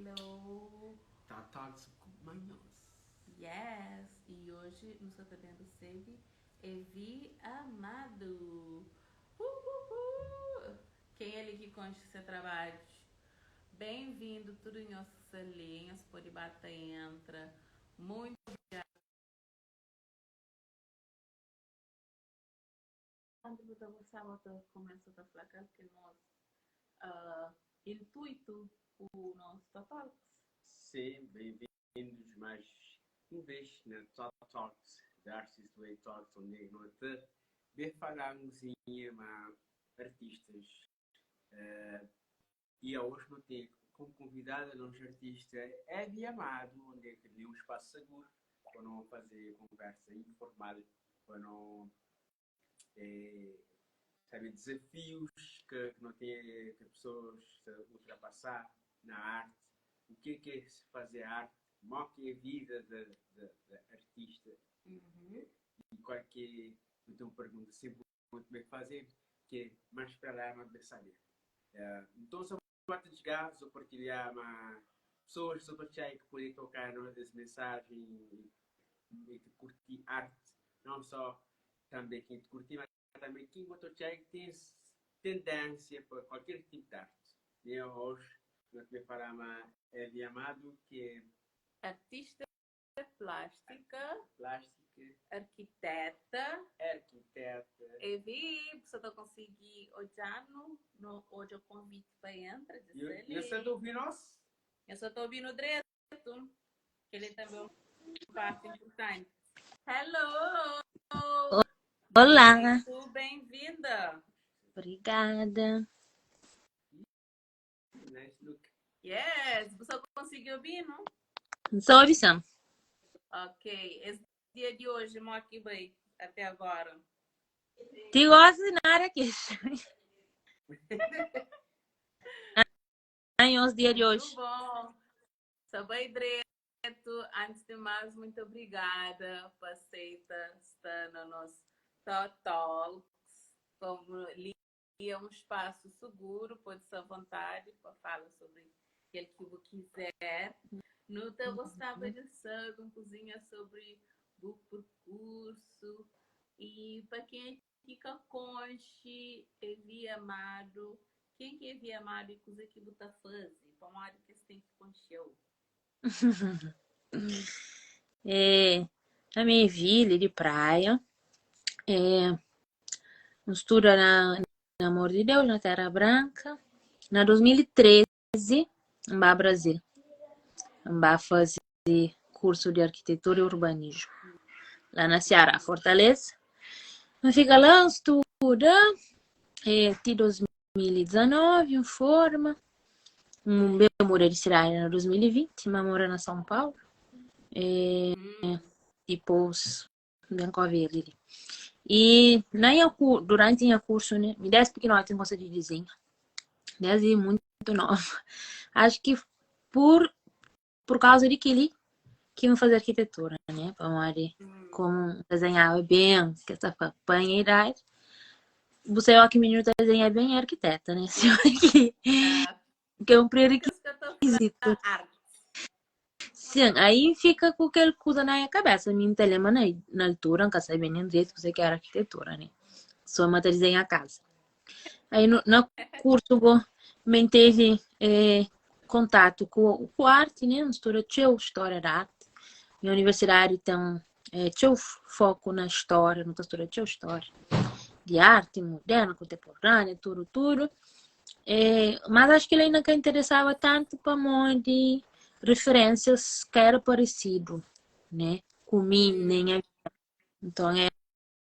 Hello! Tá Talks ku Manhos. Yes! E hoje nu sta ta ben resebe Evy Amado. Uhuhu! Ken é li ki konxe se trabadju? Bem-vindo tudu nhos ki sta li, nhos pode ba ta entra. Muito obrigada. Antes bu ta gostaba ta kumesa ta fla kal ki nos intuitu ku nos Tó Talks? Sim, bem-vindos mais um vez na Tó Talks, The Artist Way Talks, onde no ta ben fala un kuzinha ma artistas. E aos no ten como convidada nos artista Evy Amado, onde é que tem um espaço seguro para não fazer conversa informal, para não eh, sabe, desafios que não tem que pessoas ultrapassar na arte, o que é que é fazer arte, como que é a vida de, de, de artista e qual que é, então pergunta sempre muito bem fazer, que é mais para lá, mais bem saber. Então, só bate desgar, só partilhar ma pessoas só para que podem tocar nessa mensagem e que curtir arte, não só também quem curtir, mas também quem gosta que tem tendência para qualquer tipo de arte. E eu hoje nós vamos falar ma Evy Amado, que é artista plástica, plástica, arquiteta, arquiteta. Evy, você tá conseguir olhar no hoje o convite para entrar, E eu estou ouvindo nós? Eu só estou ouvindo direito, que ele também é uma parte importante. Hello! Olá! Muito bem-vinda! Obrigada! Nice look. Yes! Você conseguiu ouvir, não? Só audição. Ok. Esse dia de hoje, mo aqui bem, até agora. Te gosto de nada aqui. Ai, os dias de hoje. Muito bom. Sou bem direto. Antes de mais, muito obrigada por aceitar estar no nosso Tó Talks. Como ali é um espaço seguro, pode ser à vontade para falar sobre aquilo que você quiser. Não te gostava de saber um cozinha sobre o percurso e para quem fica conche, Evy Amado, quem que é Evy Amado e coisa que você faz? Para uma área que você tem que conhecer. É, a minha filha de praia, é, estuda na Amor de Deus, na Terra Branca. Na 2013, em Brasil, em fazer curso de arquitetura e urbanismo, lá na Ceará, Fortaleza. Fica lá, estuda, é, de 2019, em forma. Um bem mora de cidade em 2020, mas mora na São Paulo. É, depois, bem com a ali. E na minha, durante o curso, né, me desde pequeno eu gosto de desenho. Desde muito nova. Acho que por causa de que ele que me fazer arquitetura, né? Para como desenhava bem, que essa apanha a idade. Você é o que menino desenha bem é arquiteta, né? Que, que é um pré-requisito. Sim, aí fica com aquele coisa na minha cabeça. Minha telema na altura, nunca sabia nem direito que você quer arquitetura, né? Só mata desenhar a casa. Aí no curso, me teve contato com arte, né? Mistura tinha história da arte. Minha universidade tem tinha foco na história, não mistura tinha história de arte moderna, contemporânea, tudo, tudo. É, mas acho que ele ainda não interessava tanto para mim de referências que era parecido, né? Comigo, nem a Então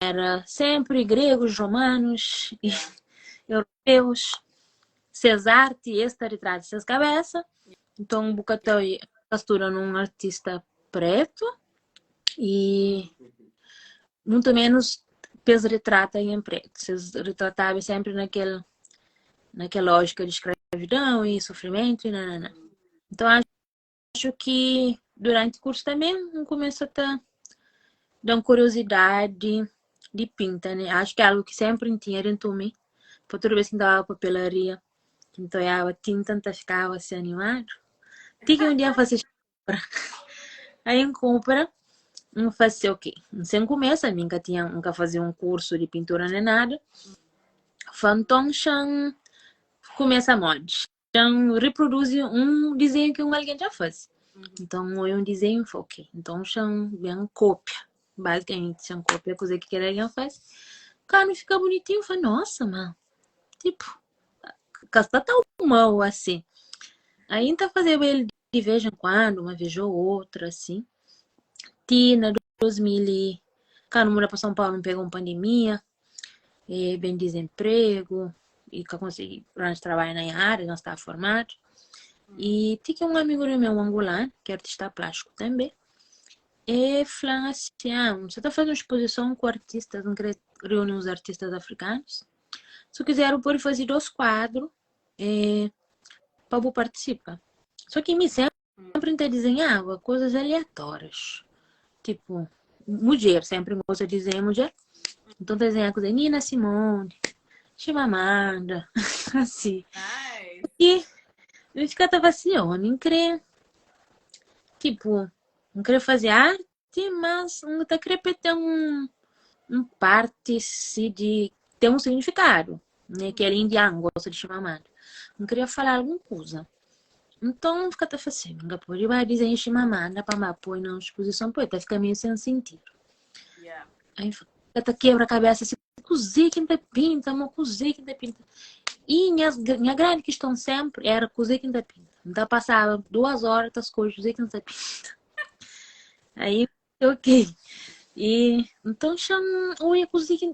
era sempre gregos, romanos e europeus. Ses arte, este retrato, ses cabeça. Então, um bocadinho costura num artista preto e muito menos pes retrata em preto. Vocês retratavam sempre naquela lógica de escravidão e sofrimento e nanana. Então, acho que durante o curso também começou a tá dando curiosidade de pinta, né? Acho que é algo que sempre tinha dentro de mim. Por toda vez que andava papelaria, que entoiava tinta, então ficava assim animado. Ti ki un dia N fase compra. Aí N compra, N fase ok. N sen kumesa, mi N ka tinha, N ka faze un kursu di pintura nen nada. Fa nton xa-m kumesa modi? Xa-m riproduzi un dizenhu ki un algen dja faze. Nton N oia un dizenhu N fla ok, nton xa-m ben kopia. Bazikamenti xa-m kopia kuzê ki kel algen faze. Kandu fika bunitinhu N fla nosa ma tipu ka sta tau mau asin. Aí N ta fazeba el di vez en kuandu, uma vez ou outra, asin. Ti na 2000 e kandu N muda pa São Paulo N pega un pandemia, e ben dizenpregu e ka konsigi ranja trabadju na nha ária, N staba formadu. E ti ki un amigu di meu, un angolanu, ki é artista plástiku tanbe, e fla-m asin, ah, N sa ta faze un spozison ku artistas, N kre reuni uns artistas afrikanus, si bu kizer bu pode faze dos kuadru e pa bu partisipa. Só ki mi sempri N ta dizenhaba kozas aleatórias. Tipo, mudjer, sempri N gosta di dizenha mudjer. Nton N ta dizenha kuze Nina Simone, Chimamanda, asi. Nice. I N fika ta fla si, oh, N kre, tipo, N kre faze arti, mas N ta kre pa el ten un parti si di ten un signifikadu, né? Ki alén di ah, N gosta di Chimamanda, N kria fala algun kuza. Nton, N fika ta fla si, N ka pode ba dizenha Chimamanda pa N ba poi na un spozison, poi ta fika meio sen sintidu. Yeah. Aí N fika ta kebra kabesa si, kuzê ki N ta pinta, mo kuzê ki N ta pinta? I nha grandi kiston senpri era kuzê ki N ta pinta. N ta pasaba duas óra ta skodje kuzê ki N ta pinta. Aí Ok. E nton xa-m oia kuze ki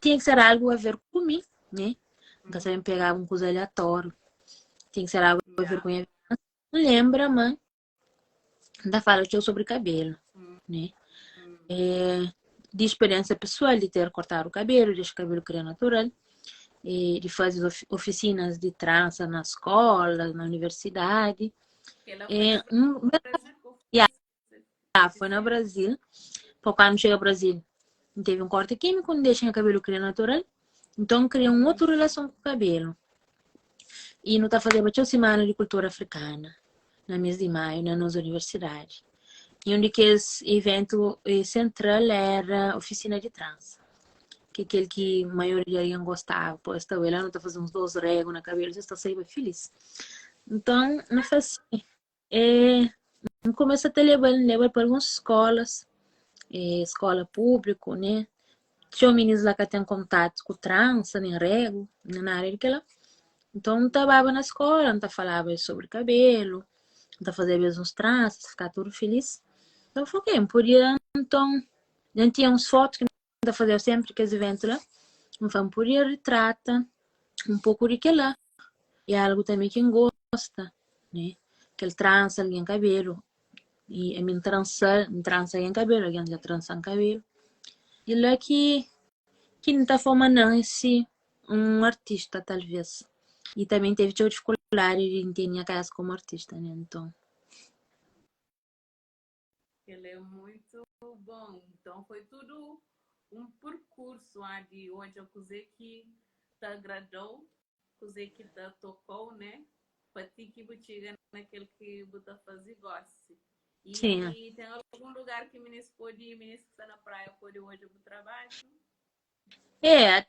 tinha ki ser algu a ver ku mi, né? N ka sabe N pegaba un kuza aleatóriu. Tinha ki ser algu a ver Yeah. ku nha vida. N lenbra ma N ta fala txeu sobri kabelu, né? É, di speriénsia pesoal di ter kortadu kabelu, dexa kabelu kria natural, e di faze ofisinas di transa na skóla, na universidadi. Kel-la foi É, na un, Brasil ku yeah. Ah, foi na Brasil. Pô, quando chega Brasil, N teve um corte químico, N deixa nha cabelo cria natural. Então, N cria um outro relação com o cabelo. E nu ta fazeba txeu semana di kultura afrikana na mês di maio na nos universidadi. E un di kes iventu sentral era ofisina di transa, ki é kel ki maioria di algen gostaba. Pô, es ta bai la, nu ta faze uns dos regu na kabelu, es ta saiba filis. Nton, nu fla si, E N kumesa ta leba-l, N leba-l pa alguns skólas, e skóla públiku, né? Txeu minis la ka ten kontatu ku transa, nen regu, nen nada di kel-la. Nton, N ta baba na skóla, N ta falaba es sobri kabelu, N ta fazeba es uns transa, es ta fikaba tudu filís. Nton, N fla, ok, N podia, nton, dja N tinha uns fotu ki N ta fazeba sénpri kes ivéntu la, N fla, N podia ritrata un poku di kel-la. É algu tanbê ki N gosta, né? Kel transa algen kabelu i ami N transa-l, N transa algen kabelu, algen dja transa-m kabelu. Di la ki ki N ta forma nansi un artista talvês. I tanbê N tevi txeu difikuldadi di ntende nha kabésa komu artista, né? Nton. Ele é muito bom. Então foi tudo um percurso ah, de hoje kuzê ki te agradou, kuzê ki te tocou, né? Pa ti ki bu txiga naquele ki bu ta faze gosi. E Sim. tem algum lugar que minis pode ir, minis que está na praia pode hoje o trabalho? É,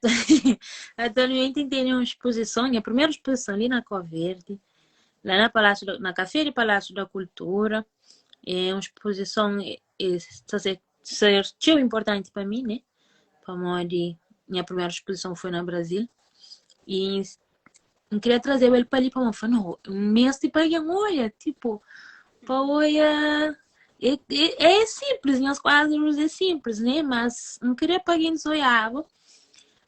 atualmente tem uma exposição, minha primeira exposição ali na Cor Verde, lá na Palácio da, na Café de Palácio da Cultura. É uma exposição é, é, ser, ser txeu importante para mim, né? Pamodi minha primeira exposição foi na Brasil e N queria trazer ele para ali para mim, falei, não, um mês tipo alguém olha, tipo, para olha é, é, é simples, meus quadros é simples, né? Mas não queria para alguém olhava.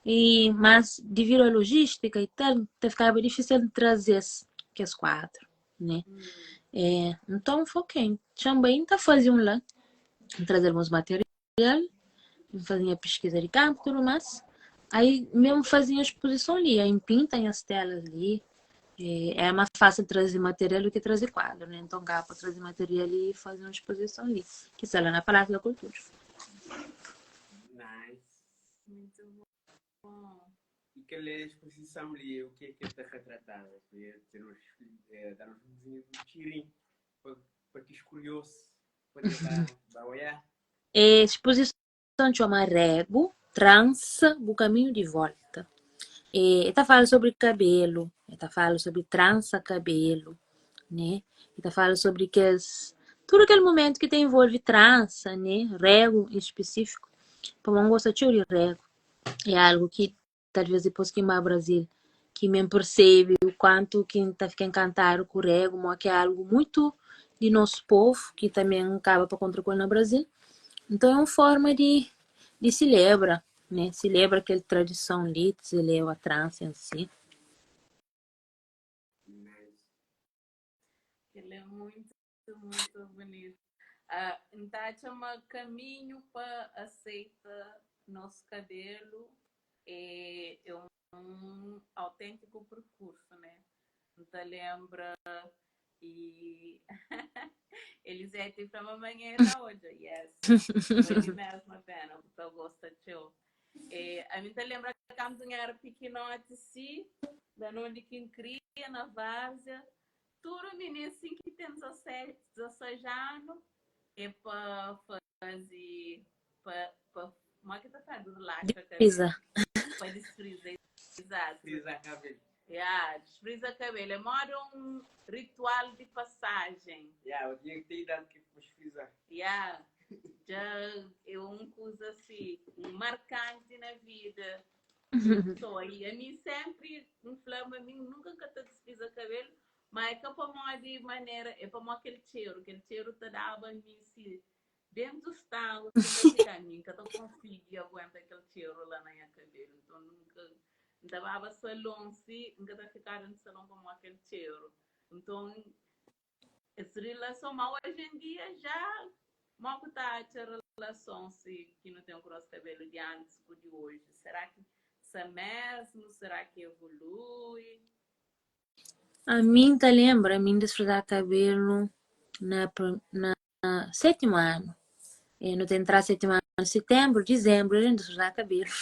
E, mas devido à logística e tal, ficava difícil de trazer esses quadros, né? É, então, foi ok. Também tá fazendo lá, trazer alguns materiais, fazia pesquisa de campo e tudo mais. Aí mesmo fazia exposição ali, aí pinta as telas ali. É, é mais fácil trazer material do que trazer quadro, né? Então dá para trazer material e fazer uma exposição ali, que está lá na Palácio da Cultura. Nice. Muito bom. E aquela exposição ali, o que é que está retratado? Podia ter uns, dar uns vizinhos um cheirinho. Pa pa kes kurios pode ba ba oiá. É spozison txoma Regu, Transa bu kaminhu di volta. E ta fala sobri kabelu, e ta fala sobri transa kabelu, né? E ta fala sobri kes tudu kel mumentu ki ta envolve transa, né? Regu en spesifiku, pamodi N gosta txeu di regu. É algu ki talvez dipôs ki N ba Brazil ki mi N persebe o kuantu ki N ta fika enkantadu ku regu, mo ki é algu muitu di nos povu ki tanbe N kaba pa kontra ku el na Brazil. Nton é un forma di di selebra, né? Selebra kel tradison li, selebra transa en si. Nice. Kel é muito, muito bonito. Ah, N ta atxa ma kaminhu pa aseita nos kabelu é, é um autêntico percurso, né? N ta lenbra e Elisete fla ma manhã é ta odja. Yes, bali mesmo a pena, bu ta gosta txeu. E, ami N ta lenbra kantu N era pikinoti si, la na undi ki N kria, na Várzea, tudu minins sin ki ten 16, 16 anu é pa faze pa pa mo ki ta fladu relaxa kabelu Disfriza. pa disfriza exato Friza kabelu. Yeah, disfriza kabelu é moda un ritual di pasajen. Yeah, eu tinha que ter idade que para frisar. Yeah, dja é un kuza si markanti na vida di un pesoa. I ami sempri N fla ma mi nunka N ka ta disfriza kabelu, ma é ka pamodi manera, é pamodi kel txeru, kel txeru ta daba mi si Dentu stangu ki N ta fika, mi N ka ta konsigi aguenta kel txeru la na nha kabelu. Nton, nunka N ta baba salon si N ka ta fika dentu salon pamodi kel txeru. Nton, es rilason, ma oji en dia já mo ku ta atxa rilason si ki nu ten ku nos kabelu di antis ku di oji? Será ki sa mesmu? Será ki evolui? Ami N ta lenbra mi N disfruta kabelu na na sétimu anu. E nu ta entra sétimu anu setenbru, dizenbru dja nu ta sujá kabelu.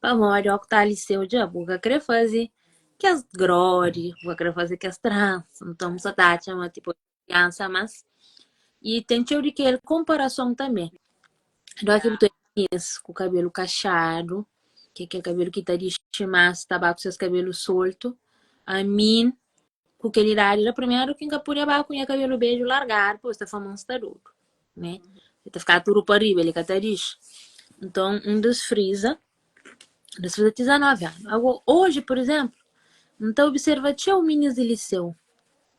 Pamodi ó ku ta liseu dja bu ka kre faze kes grodi, bu ka kre faze kes transa, nton bu sa ta atxa ma tipo kriansa mas. I ten txeu di kel konparason tanbe. Dó ki bu ta odja ku kabelu kaxadu, ki é kel kabelu ki ta dixi mas ta ba ku ses kabelu soltu, ami Ku kel idadi la, primeru ki N ka podia ba ku nha kabelu beju largadu, pabia es ta fla ma N sta dodu, ne? El ta fika tudu pa riba, el ka ta dixi. Nton, N disfriza, N disfriza 19 anu. Ago, oji, pur izénplu, N ta observa txeu minis di liseu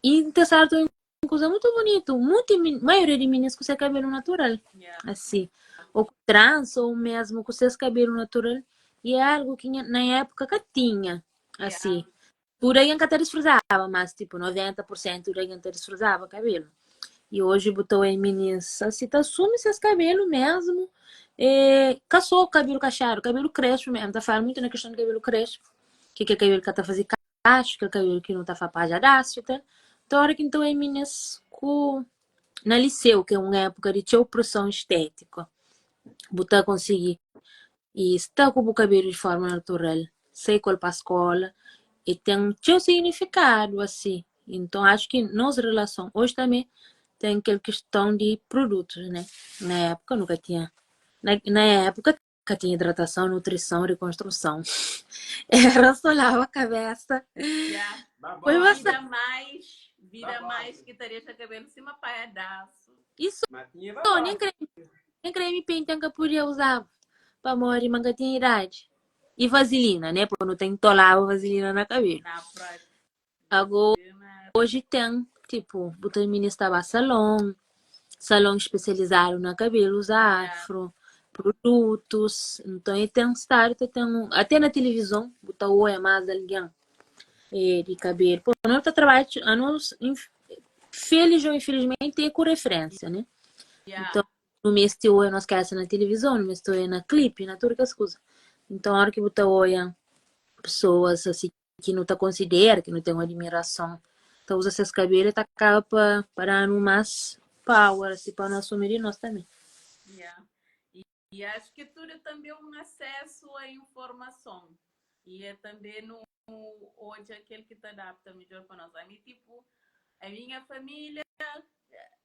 i N ta staba ta obi un kuza mutu bunitu, mutu maioria di minis ku se kabelu natural, asi, ô ku transa ô mésmu ku ses kabelu natural, i é algu ki na épuka ka tinha, asi. Tudu algen ka ta disfruzaba, mas tipo 90 por sentu di algen ta disfruzaba kabelu. I oji bu ta oia minis asi ta asumi ses kabelu mesmu, e ka so kabelu kaxadu, kabelu krespu mesmu. Ta fala muitu na kiston di kabelu krespu, ki kel kabelu ka ta fazi kaxu, kel kabelu ki nu ta fla pajadasu i tal. Ta ora ki N ta oia minis ku na liseu, ki é un épuka di txeu preson estétiku, bu ta konsigi i sta ku bu kabelu di forma natural, sai ku el pa skola, e ten txeu signifikadu asi. Inton axu ki nos relason oji tanbe ten kel kiston di produtus ne. Na épuka nu ka tinha, na na épuka ka tinha hidratason, nutrison, rikonstruson. Era so laba kabesa. Yeah. Foi bastante. Vida mais, vida mais ki ta dexa kabelu sima paiadasu. Isso, nem kremi, nem kremi pente N ka podia usaba pamodi ma N ka tinha idadi. E vaselina, né? Pô, nu ta entolaba vaselina na kabelu. Na prática. Ago, hoje tem, tipo, bu ta minis ta ba salon, salon especializado na cabelos afro, produtos, então e tem stadu ta ten, até na televisão bu ta oia más algen eh, di cabelo. Pô, no ta trabadja, anos, feliz ou infelizmente, é ku referência, né? Yeah. Então, nu meste oia nos kesa na tilivizon, nu meste oia na klipi, na tudu kes kuza. Então, ora ki bu ta oia pesoas asi ki nu ta konsidera, ki nu ten un admirason, ta uza ses kabelu, ta kaba pa, pa da-nu más power, asi, pa nu asumi di nos tanbe. Yeah. E, e acho que tudo é também um acesso à informação. E é também no odja kel ki ta adapta midjor pa nos. Ami, tipo, a minha família.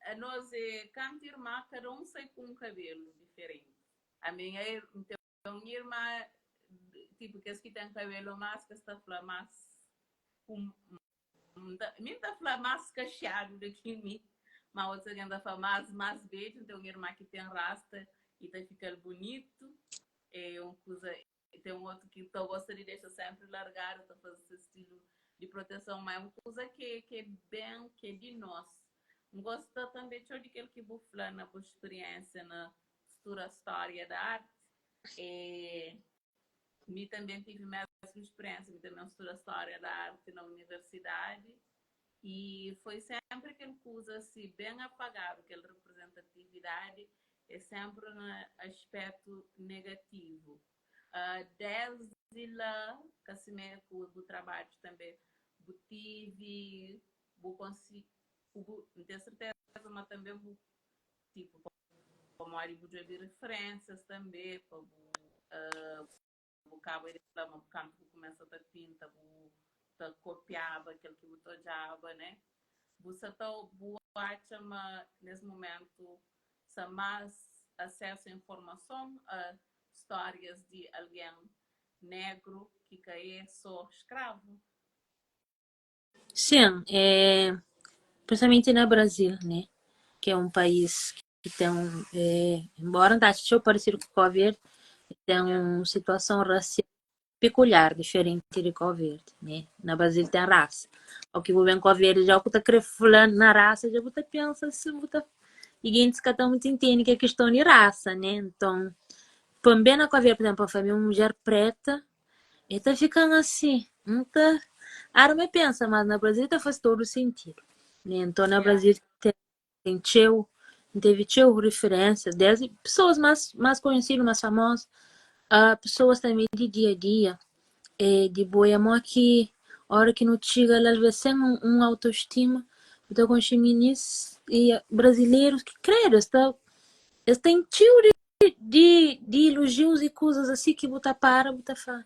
Anos é kantu irma, kada un sai ku un kabelu diferenti. Ami N ten un irma, tipu kes ki ten kabelu más, kes ta fla más ku mi N ta fla más kaxadu di ki mi, ma otus algen ta fla más más bedju. N ten un irma ki ten rasta i ta fika-l bunitu, é un kuza. Ten un otu ki ta gosta di dexa sénpri largadu, ta faze se stilu di proteson, má é un kuza ki ki é ben, ki é di nos. N gosta tanbê txeu di kel ki bu fla na bu spiriénsia na studa stória di arti. E mi tanbê N tive mésmu spiriénsia, mi tanbê N studa stória di arti na universidadi i foi sénpri kel kuza si ben apagadu, kel reprezentatividadi é sénpri na aspétu negativu. Désdi la, ka simé ku bu trabadju tanbê, bu tivi, bu konsi, bu, N ten serteza ma tanbê bu, tipu, pamodi bu djobe referénsias tanbê pa bu, bu kaba di fla ma kantu bu kumesa ta pinta bu ta kopiaba kel ki bu ta odjaba, né? Bu sa ta bu atxa ma nes mumentu sa más asesu a informason a stórias di algen negru ki ka é sô skravu? Sim, é, principalmente na Brasil, né? Que é um país que tem um, é, embora não esteja parecido com Cabo Verde, tem uma situação racial peculiar, diferente de Cabo Verde, né? Na Brasil tem raça. O que vem Cabo Verde já o que tá querendo falar na raça, já você pensa assim, você ninguém se tá muito entende que é questão de raça, né? Então, também na Cabo Verde, por exemplo, a família uma mulher preta, e tá ficando assim, não tá, arma pensa, mas na Brasil tá faz todo sentido, né? Então, na Brasil tem tem txeu, N teve txeu referências, desde pessoas más, más conhecidas, más famosas, a pessoas também de dia a dia, é, de boia mó ki ora ki nu txiga la alvês sen un, un autoestima, bu ta konxe minis e brasileiros ki kredu es ta es ten txeu di, di, di elojius e kuzas asi ki bu ta para bu ta fla,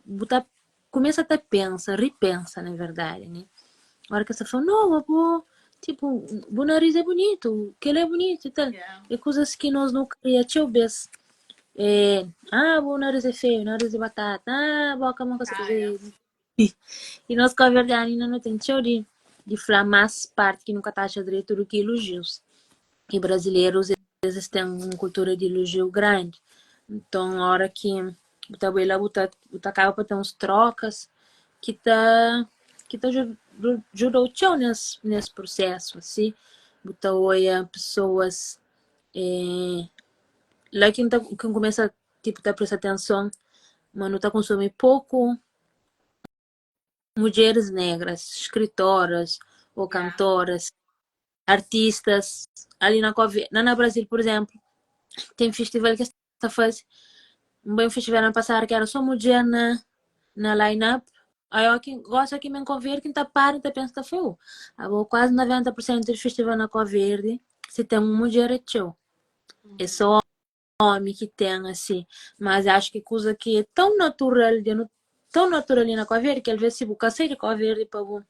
bu ta kumesa ta pensa, ripensa na verdadi, né? Ora ki es ta fla, no, bo, tipo, bu nariz é bunitu, kel-la é bunitu e tal. Yeah. É kuzas ki nos nu kria txeu bês. É, ah, bu nariz é feio, nariz de batata, ah, boka ma ka sa Ah, faze. yeah. E nos kabuverdianu inda nu ten txeu di, di fla más parti ki nu ka ta atxa dretu du ki elojius. E brasilerus, es ten un kultura di elojiu grandi. Nton, ora ki bu ta bai la bu ta bu ta kaba pa ten uns trokas ki ta ki ta djudau txeu nes nes prusesu asi bu ta oia pesoas la ki N ta ki N kumesa tipu ta presta atenson ma nu ta konsumi poku mudjeris negras skritoras o kantoras artistas ali na na na Brasil pur izemplu ten festival ki es ta faze. N bai un festival anu pasadu ki era so mudjer na na line up. Ai ó ki gosi ki mi N Cabo Verde ki N ta para N ta pensa ta fla, abo kuazi 90 por sentu di festival na Cabo Verde si ten un mudjer é txeu. É so omi ki ten asi. Mas acho ki kuza ki é tão natural dja nu tão natural li na Cabo Verde ki alvês si bu ka sai di Cabo Verde pa bu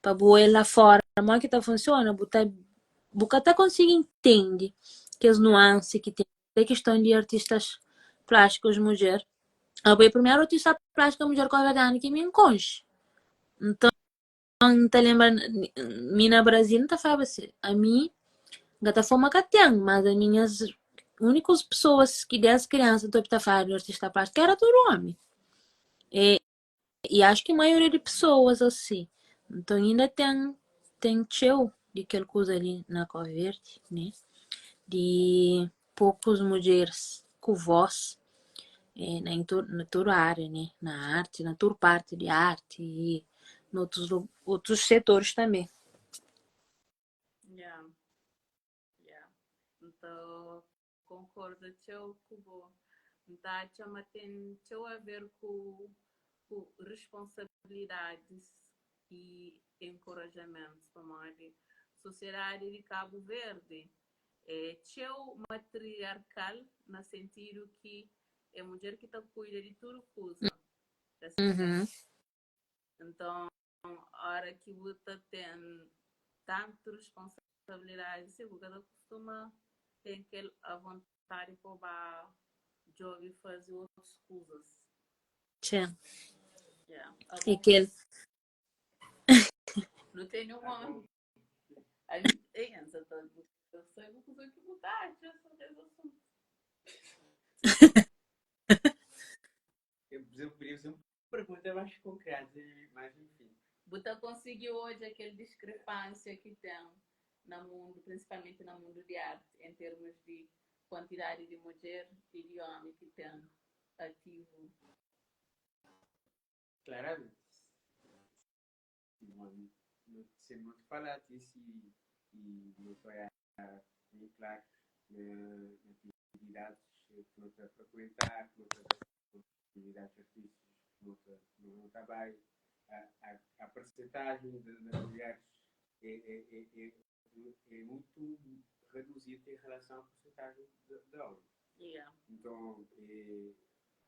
pa bu oi la fora modi ki ta funciona bu ta bu ka ta konsigi intende kes nuansi ki ten. É kiston di artistas plásticos mudjer. Abo é primeru artista plástica mudjer cabo-verdiana ki mi N konxe. Nton, N ta lenbra, mi na Brasil N ta flaba si, ami N ka ta fla ma ka ten, mas ami nhas únikus pesoas ki des kriansa N ta obi ta fala di artista plástica era tudu omi. E E acho ki maioria di pesoas asi. Nton inda ten ten txeu di kel kuza li na Cabo Verde, né? Di pokus mudjeris ku voz eh, na na tudu área, né? Na arte, na tudu parti di arte e notus otus setoris tanbe. Yeah, yeah. Nton Konkorda txeu ku bo. N ta atxa ma ten txeu a ver ku ku responsabilidadis i enkorajamentus pamodi sosiedadi di Kabu Verdi é txeu matriarkal na sentidu ki é mudjer ki ta kuida di tudu kuza. Nton, ora ki bu ta ten tantu responsabilidadi. responsabilidadi, si bu ka ta kustuma ten kel avontadi pa bu ba djobe faze otus kuzas. Txê. Yeah. E Abo, kel nu tene un omi. A mi, ei, Enza, ta, eu sei bu kuza ki bu ta atxa sobre es asuntu. Eu podia fazer uma pergunta mais concreta, mas enfim. Bu ta konsigi odja kel diskrepánsia ki ten na mundu, prinsipalmenti na mundu di arti, en termus di kuantidadi di mudjer i di omi ki ten ativu? Claramente. Se não te falar disso e não estou bem claro na atividades que não está a frequentar, que não está atividades artísticas, que não está bem, a percentagem de mulheres é muito reduzida em relação à percentagem de homens. Yeah. Então,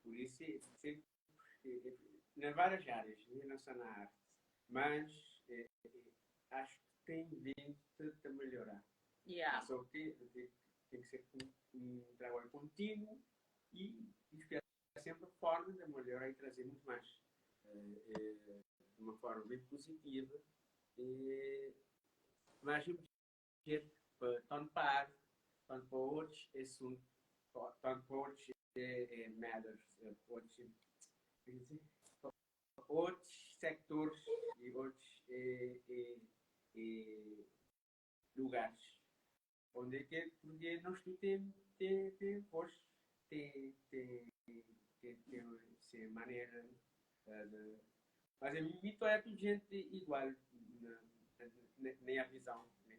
por isso, sempre, nas várias áreas, não só na arte, mas acho que tem vindo a melhorar. Yeah. Só que tem que ser um trabalho contínuo e criar sempre formas de melhorar e trazer muito mais. De uma forma bem positiva. Mas eu quero, tanto para a arte, tanto para outros assuntos, tanto para outros matters, outros, quer dizer, outros sectores e outros lugares. Onde é que, porque nós temos tem voz, tem tem maneira de. Mas é muito é tudo gente igual na minha visão. Né?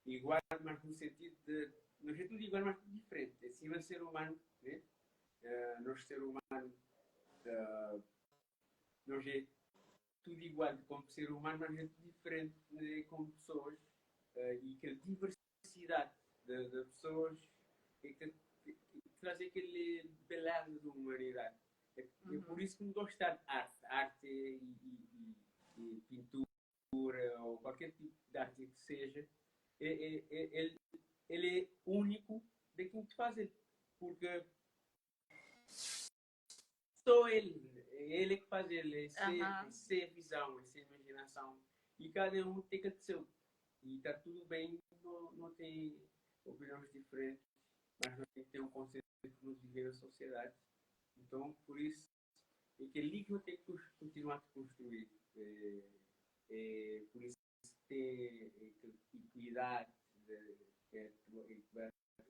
Igual, mas no sentido de. Nós é tudo igual, mas tudo diferente. Assim, é ser humano, né? Nós ser humano, nós é tudo igual como ser humano, mas é tudo diferente, né, como pessoas. E aquela diversidade de pessoas é que traz aquele beleza da humanidade. É por isso que me gosto de arte, arte e pintura ou qualquer tipo de arte que seja, ele é único de quem te faz ele, porque só ele é que faz ele, essa é visão, essa é imaginação, e cada um tem que ter seu, e tá tudo bem, não tem opiniões diferentes, mas nós tem que ter um conceito que nos viver na sociedade. Então, por isso, é que ali que eu tenho que continuar a construir. Por isso, ter equidade,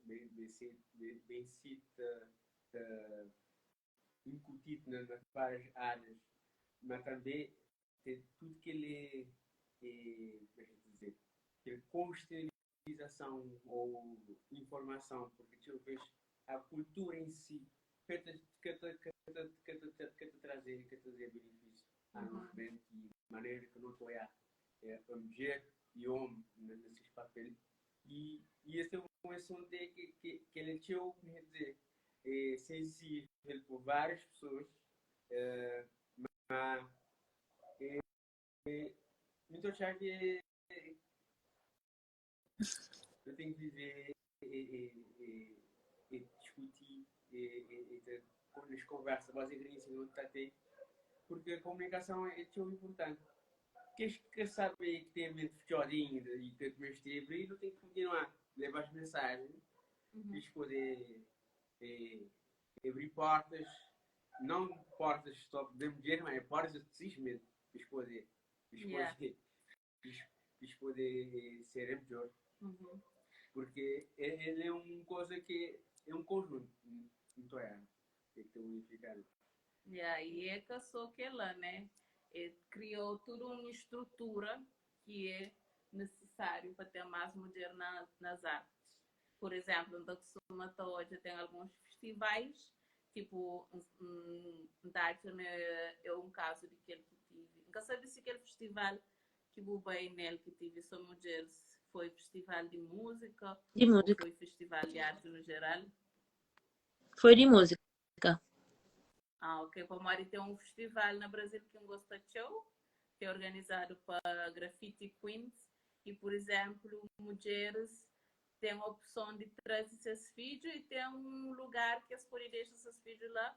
bem cita, incutido nas várias áreas, mas também tem tudo que ele é, como é que dizer, aquele conscientização ou informação, porque tu vês a cultura em si que te, que te, que te, que te, que te trazer, que te trazer benefício à nossa mente e maneira que não estou a a mulher e homem nesses papéis. E esse é um assunto que ele é quer dizer, é sensível por várias pessoas, mas muito achar que eu tenho que viver e discutir e ter as conversas, basicamente, não está ter, porque a comunicação é tão importante. Quem que sabe que tem a mente fechadinha e que tem que e não tem que continuar, levar as mensagens, e poder abrir portas, não portas só de mulher, mas portas de simplesmente, poder, poder, poder ser melhor. Porque ele é uma coisa que é um conjunto, não é? Tem que ter unificado. Yeah, e é que só que ela, né? Ele criou toda uma estrutura que é necessário para ter mais mulher nas artes. Por exemplo, no costuma hoje tem alguns festivais, tipo, é um caso de que ele que tive. Nunca sabia se aquele festival que vou bem nele que tive só mulheres foi festival de música De ou música. foi festival de arte no geral? Foi de música. Ah, ok. Para Mari tem um festival na Brasil que eu gosto de show, que é organizado para Graffiti Queens. ki, pur izénplu, mudjeris ten opson di traze ses fidju i ten un lugar ki es pode dexa ses fidju la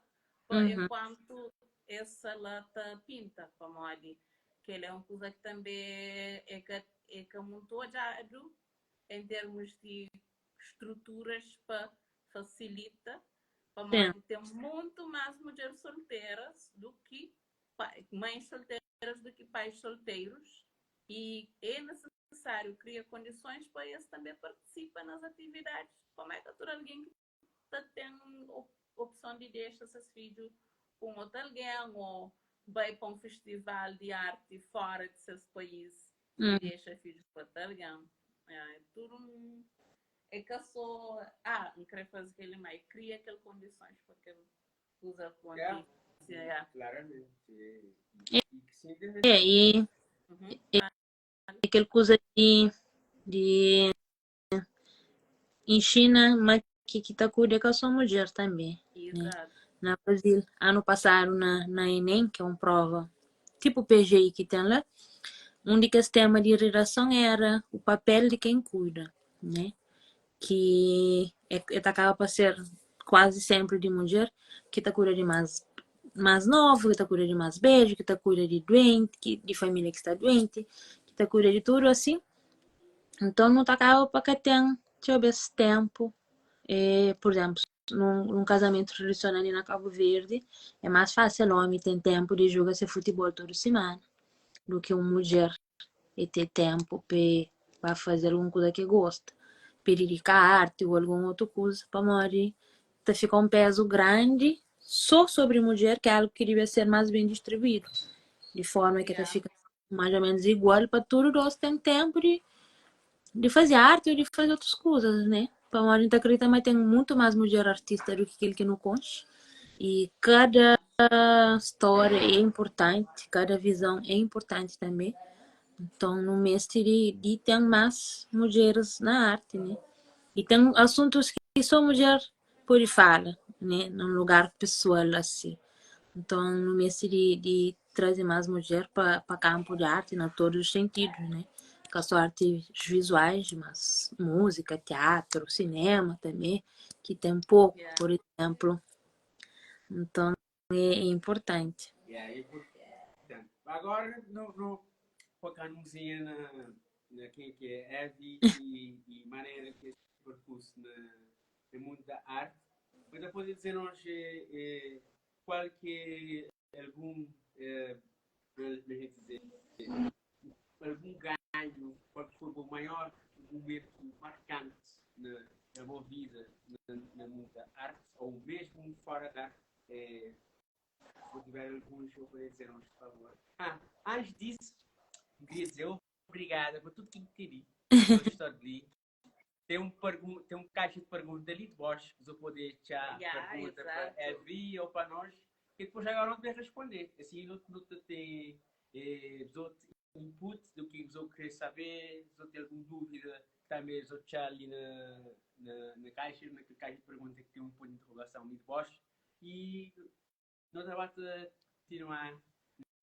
pa enkuantu es sta la ta pinta, pamodi kel-la é un kuza ki tanbê é ka é ka mutu odjadu en termus di struturas pa fasilita, pamodi ten mutu más mudjer solteras du ki mães solteras du ki pais solteirus i é nisisáriu kria kondisons pa es tanbê partisipa nas atividadis. Como é ka tudu algen ki ta ten opson di dexa ses fidju ku un otu algen ô bai pa un festival di arti fora di ses país i dexa fidju ku otu algen? É tudu un é ka sô ah, N krê faze kel-li, má é kria kel kondisons pa kel kuza kontise. Yeah. Claramente. É, e kel kuza di inxina ma ki ki ta kuida ka só mudjer tanbê, né? Na Brazil, anu pasadu na na Enem, ki é un prova tipu PGI ki ten la, un di kes tema di redason era o papel di ken kuida, né? Ki é é ta kaba pa ser kuazi senpri di mudjer ki ta kuida di más más novu, ki ta kuida di más bedju, ki ta kuida di duenti, ki di família ki sta duenti, ki ta kuida di tudu asin. Nton nu ta kaba pa ka ten txeu bes ténpu, pur izénplu, nun kazamentu tradisional li na Kabu Verdi, é más fásil ómi ten ténpu di juga se futibol tudu simana du ki un mudjer e ten ténpu pa e ba faze algun kuza ki e gosta, pa e didika arti ô algun otu kuza, pamodi ta fika un pézu grandi sô sobri mudjer, ki é algu ki dibia ser más ben distribuídu, di forma ki ta fika mais ou menos igual pa tudu dos ten ténpu di di faze arti ô di faze otus kuzas, né? Pamodi N ta kridita ma ten mutu más mudjer artista du ki kel ki nu konxe i kada stória é inpurtanti, kada vizon é inpurtanti tanbê. Nton nu meste di di ten más mudjeris na arti, né? I ten asuntus ki sô mudjer pode fala, né? Nun lugar pesoal asi. Nton nu meste di di traze más mudjer pa pa kanpu di arti na todu os sentidu, né? Ka só artis vizuais, mas múzika, teatru, sinema tanbê, ki ten poku, pur izénplu. Nton é inpurtanti. Yeah, é importante. Agora, no, no, focar numzinha na, na quem que é Evi e maneira que esse percurso na, na mundo da arte. Mas depois de dizer nós qual que é algum, a gente dizer, algum ganho, qual que foi o maior momento marcante na, na boa vida, na, na mundo da arte, ou mesmo fora da arte? Se tiver alguns, eu poderia dizer uns, por favor. Ah, antes disso, queria dizer obrigada por tudo que queria. Gostou de Tem um, pergun tem um caixa de perguntas ali de baixo, você pode deixar pergunta para Evi ou para nós, que depois agora não vai responder. Assim, não, não tem input do que você quer saber, se tem alguma dúvida, também você deixar ali na, na, na caixa, na caixa de perguntas que tem um ponto de interrogação ali de baixo. E nós vamos continuar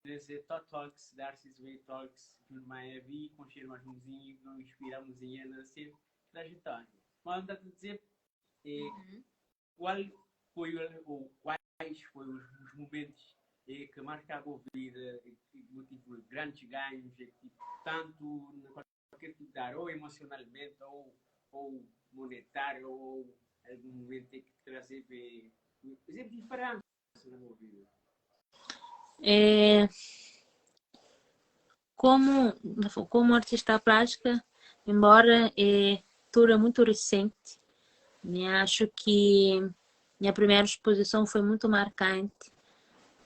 nesse Tot Talks, Darcy's Way Talks, junto com a Evi, conhecer mais umzinho, nos inspiramos na sua trajetória. Mas não dizer qual foi ou quais foram os momentos que marcaram a vida, que motivo grandes ganhos, que tanto na qualquer tipo de área, ou emocionalmente, ou monetário, ou algum momento que trazer, por exemplo, diferença na minha vida. É, como artista plástica, embora tudo é muito recente, né, acho que minha primeira exposição foi muito marcante,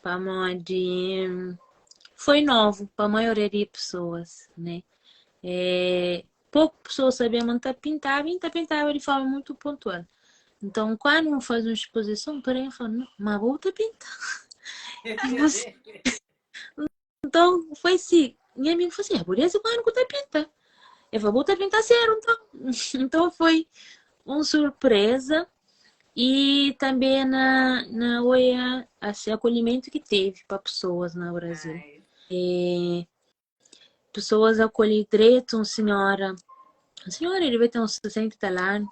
pamodi foi novo pa maioria di pessoas, né? É, pouco pessoas sabiam ma N ta pintaba e N ta pintaba di forma muito pontual. Então, quando N faze un exposição, tudu algen fala, ma bo ta pinta? Então, foi assim, nha amigo falou assim, é por esse quando que ta pinta? Eu falei, bo ta pinta sério, então. Então foi uma surpresa e também na oia, assim, acolhimento que teve para pessoas na Brasil. E, Pesoas akolhe dretu un sinhora, un sinhora debe ten uns 60 e tal anu,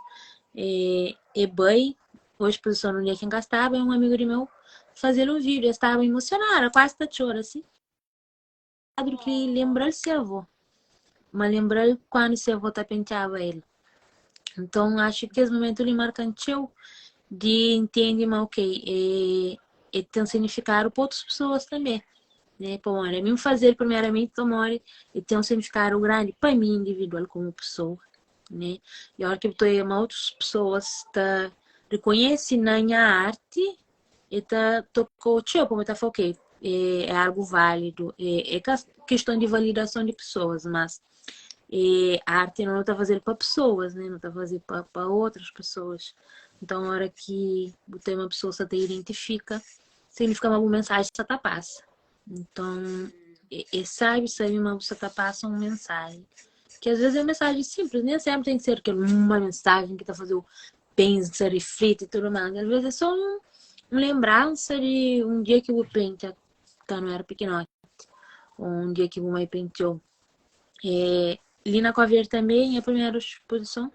e, e bai pa exposison num dia ki N ka staba, e un amigu di meu faze-l un vídiu, el staba emosionada, kuazi ta txora si. Kuadru ki lenbra-l se avó, ma lenbra-l kandu se avó ta penteaba el. Nton, axu ki es momentu li marka-m txeu di ntende ma ok, e, e ten signifikadu pa otus pesoas tanbê, né? Pamodi ami N faze-l primeramenti pamodi e ten un signifikadu grandi pa mi individual komu pesoa, né? I óra ki bu ta oia ma otus pesoas ta rekonhese na nha arti, e ta tokau txeu pamodi ta fla ok, é, é algu válidu, é, é ka kiston di validason di pesoas, mas é, arte nu ta faze-l pa pesoas, né? Nu ta faze pa, pa outras pesoas. Então, ora ki bu ten uma pessoa sa ta identifika, signifika ma bu mensaji sa ta pasa. Então, é, é sabe sabe ma bu sa ta pasa un mensaji. Que às vezes é uma mensagem simples, nem sempre tem que ser aquela uma mensagem que tá fazendo pensa, reflete e tudo mais. Às vezes é só um, uma lembrança de um dia que o pente quando era pequenote, ou um dia que o mãe penteou. É, ali na Cova também, a primeira exposição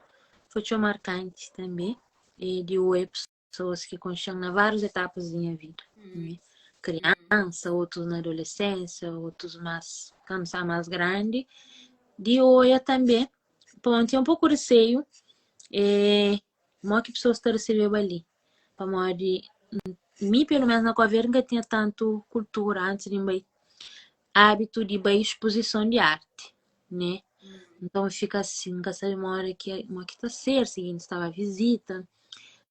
foi txeu marcante também, e de oi pessoas que conheciam na várias etapas da minha vida. Né? Criança, outros na adolescência, outros mais, quando está mais grande. De oia também, Bom, tinha um pouco receio, é, mo ki pessoas ta recebeba ali. Pamodi mi, pelo menos na Cabo Verde, nunca tinha tanto cultura antes de bai, hábito de bai exposição de arte, né? Então fica assim, nunca sabe mora que, mo ki ta ser, seguinte estava a visita.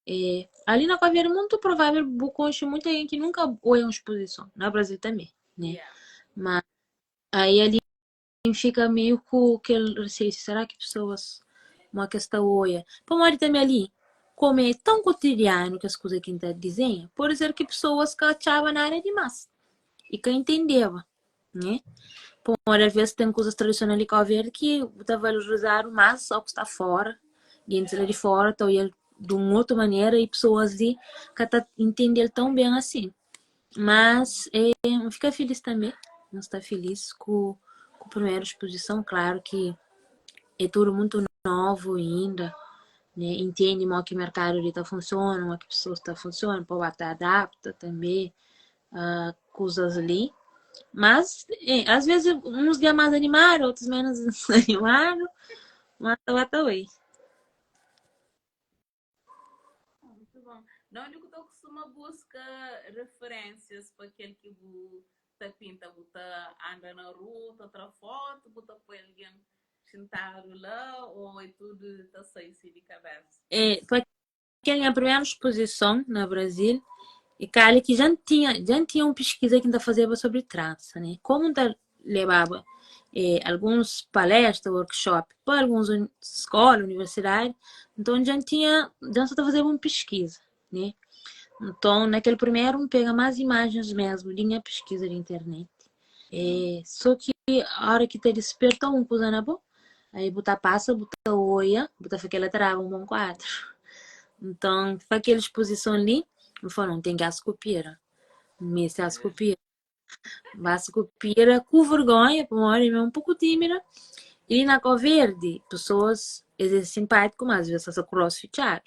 É, ali na Cabo Verde, muito provável, bu conhece muita gente que nunca foi a uma exposição, na Brasil também, né? Mas aí ali N fika meio ku kel reseiu, será ki pesoas mo ki es ta oia? Pamodi tanbe ali, komu é tãu kotidianu kes kuza ki N ta dizenha, pode ser ki pesoas ka atxaba nada dimás i ka intendeba, né? Pamodi alvês ten kuzas tradisional di Kau Verdi ki bu ta valorizadu más só ku sta fora, gentis la di fora ta oial di un otu manera i pesoas li ka ta intende-l tãu ben asin. Mas eh, N fika filis tanbe, N sta filis ku ku primeru spuzison, klaru ki é tudu muntu novu inda, né, intendi mo ki merkadu li ta funsiona, mo ki pesoas ta funsiona, pa ba ta adapta tanbe uh, kuzas li. Mas, eh, às vezes, uns dia mais animado, outros menos animado, mas ta ba ta bai. Muito bom. Na onde que tu costuma busca referências para aquele que bu ta pinta? Bu ta anda na rua, ta tra foto, bu ta põe alguém sentado lá ou é tudo ta sai assim de cabeça? É, pa kel nha primeru exposição na Brasil, e kali ki já N tinha, já N tinha un piskiza ki N ta fazeba sobri transa, né? Komu N ta lebaba eh, alguns palestra, workshop pa alguns skola, universidadi, nton dja N tinha, dja N sa ta fazeba un piskiza, né? Nton, na kel primeru N pega más imajens mesmu di nha piskiza di internet. Eh, so ki ora ki ta disperta un kuza na bo, aí bu ta pasa, bu ta oia, bu ta fla kel-la ta daba un bon kuadru. Nton, pa kel spozison li, N fla, non, ten ki as kopira. N meste as kopira. Basta ku pira ku vergonha, pamodi mi é un poku tímida. I na Kau Verdi, pesoas es é simpátiku, mas às vezes sta ku rostu fitxadu.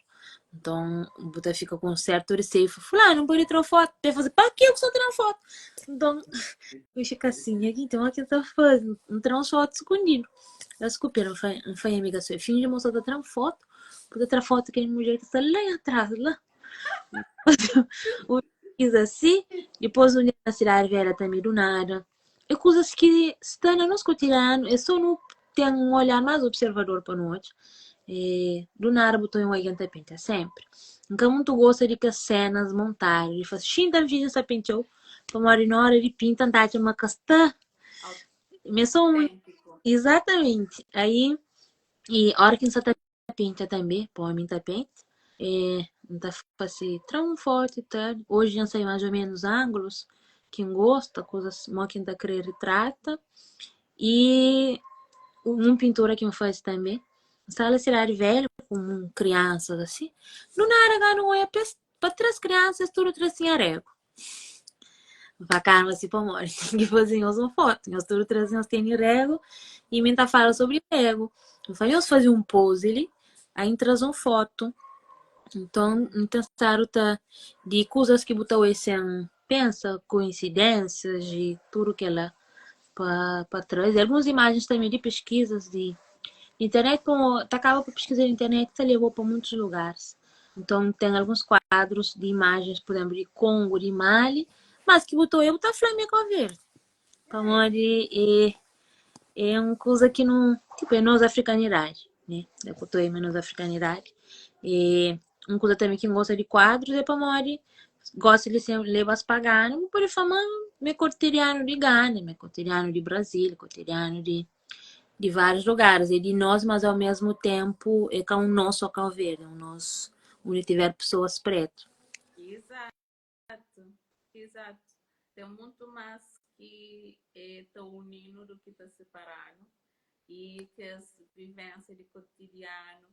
Nton, bu ta fika ku un sertu reseiu, fla, fulanu, N pode tra-u fotu? El fla, pa ke bu sta tra-m fotu? Nton, N fika asin, nha genti, modi ki N ta faze? N tra uns fotu sukundidu. Es ku pira, N fla, N fla nha amiga, finji ma bu sta ta tra-m fotu, bu ta tra fotu kel mudjer ki sta la atras la. Un asi, dipôs un dia na Sidadi Velha tanbê du nada. É kuzas ki sta na nos kotidianu, é sô nu ten un olhar más observador pa nu odja. É, du nada bu ta obi un algen ta pentia sénpri. N ka mutu gosta di kes sénas montadu, di fla xinta N finji N sta pentia-u, pamodi na óra di pinta N ta atxa ma ka sta. Mi é sô un. Izatamenti. Aí, i óra ki N sta ta pinta tanbe, pa omi ta pente, e N ta fase tra un fotu i tal. Oji dja N sai más o menus ángulos ki N gosta, kuzas mo ki N ta kre ritrata. I un pintura ki N fase tanbe, N sta la Sidadi Velha ku un kriansas asi, du nada gana N oia pa es, pa tres kriansas tudu tres tinha regu. N fla karma si pamodi ten ki faze nhos un fotu. Nhos tudu 3 nhos tene regu i mi N ta fala sobri regu. N fla nhos faze un pose li, aí N traze un fotu. Nton N ten stadu ta di kuzas ki bu ta oi sen pensa, koinsidênsias i tudu kela pa traze. Alguns imajens tanbe di peskizas di internet, pamo ta kaba pa peskiza di internet ta leba-u pa muitus lugaris. Nton ten alguns kuadrus di imajens, pur izenplu di Kongu, di Mali, mas ki bu ta oia bu ta fla ma é Kau Verdi, pamodi é é un kuza ki nu, tipu é nos afrikanidadi, né? Da ku ta oia ma é nos afrikanidadi. E un kuza tanbe ki N gosta di kuadrus é pamodi gosi li sen leba-s pa Gana, bu pode fla ma mi é kotidianu di Gana, mi é kotidianu di Brazil, kotidianu di di várius lugaris. É di nos, mas ao mesmu ténpu é ka un nos só Kau Verdi, é un nos undi tiver pesoas pretu. Exato, exato. Ten mutu más ki é ta uni-nu du ki ta sipara-nu. I kes vivénsia di kotidianu,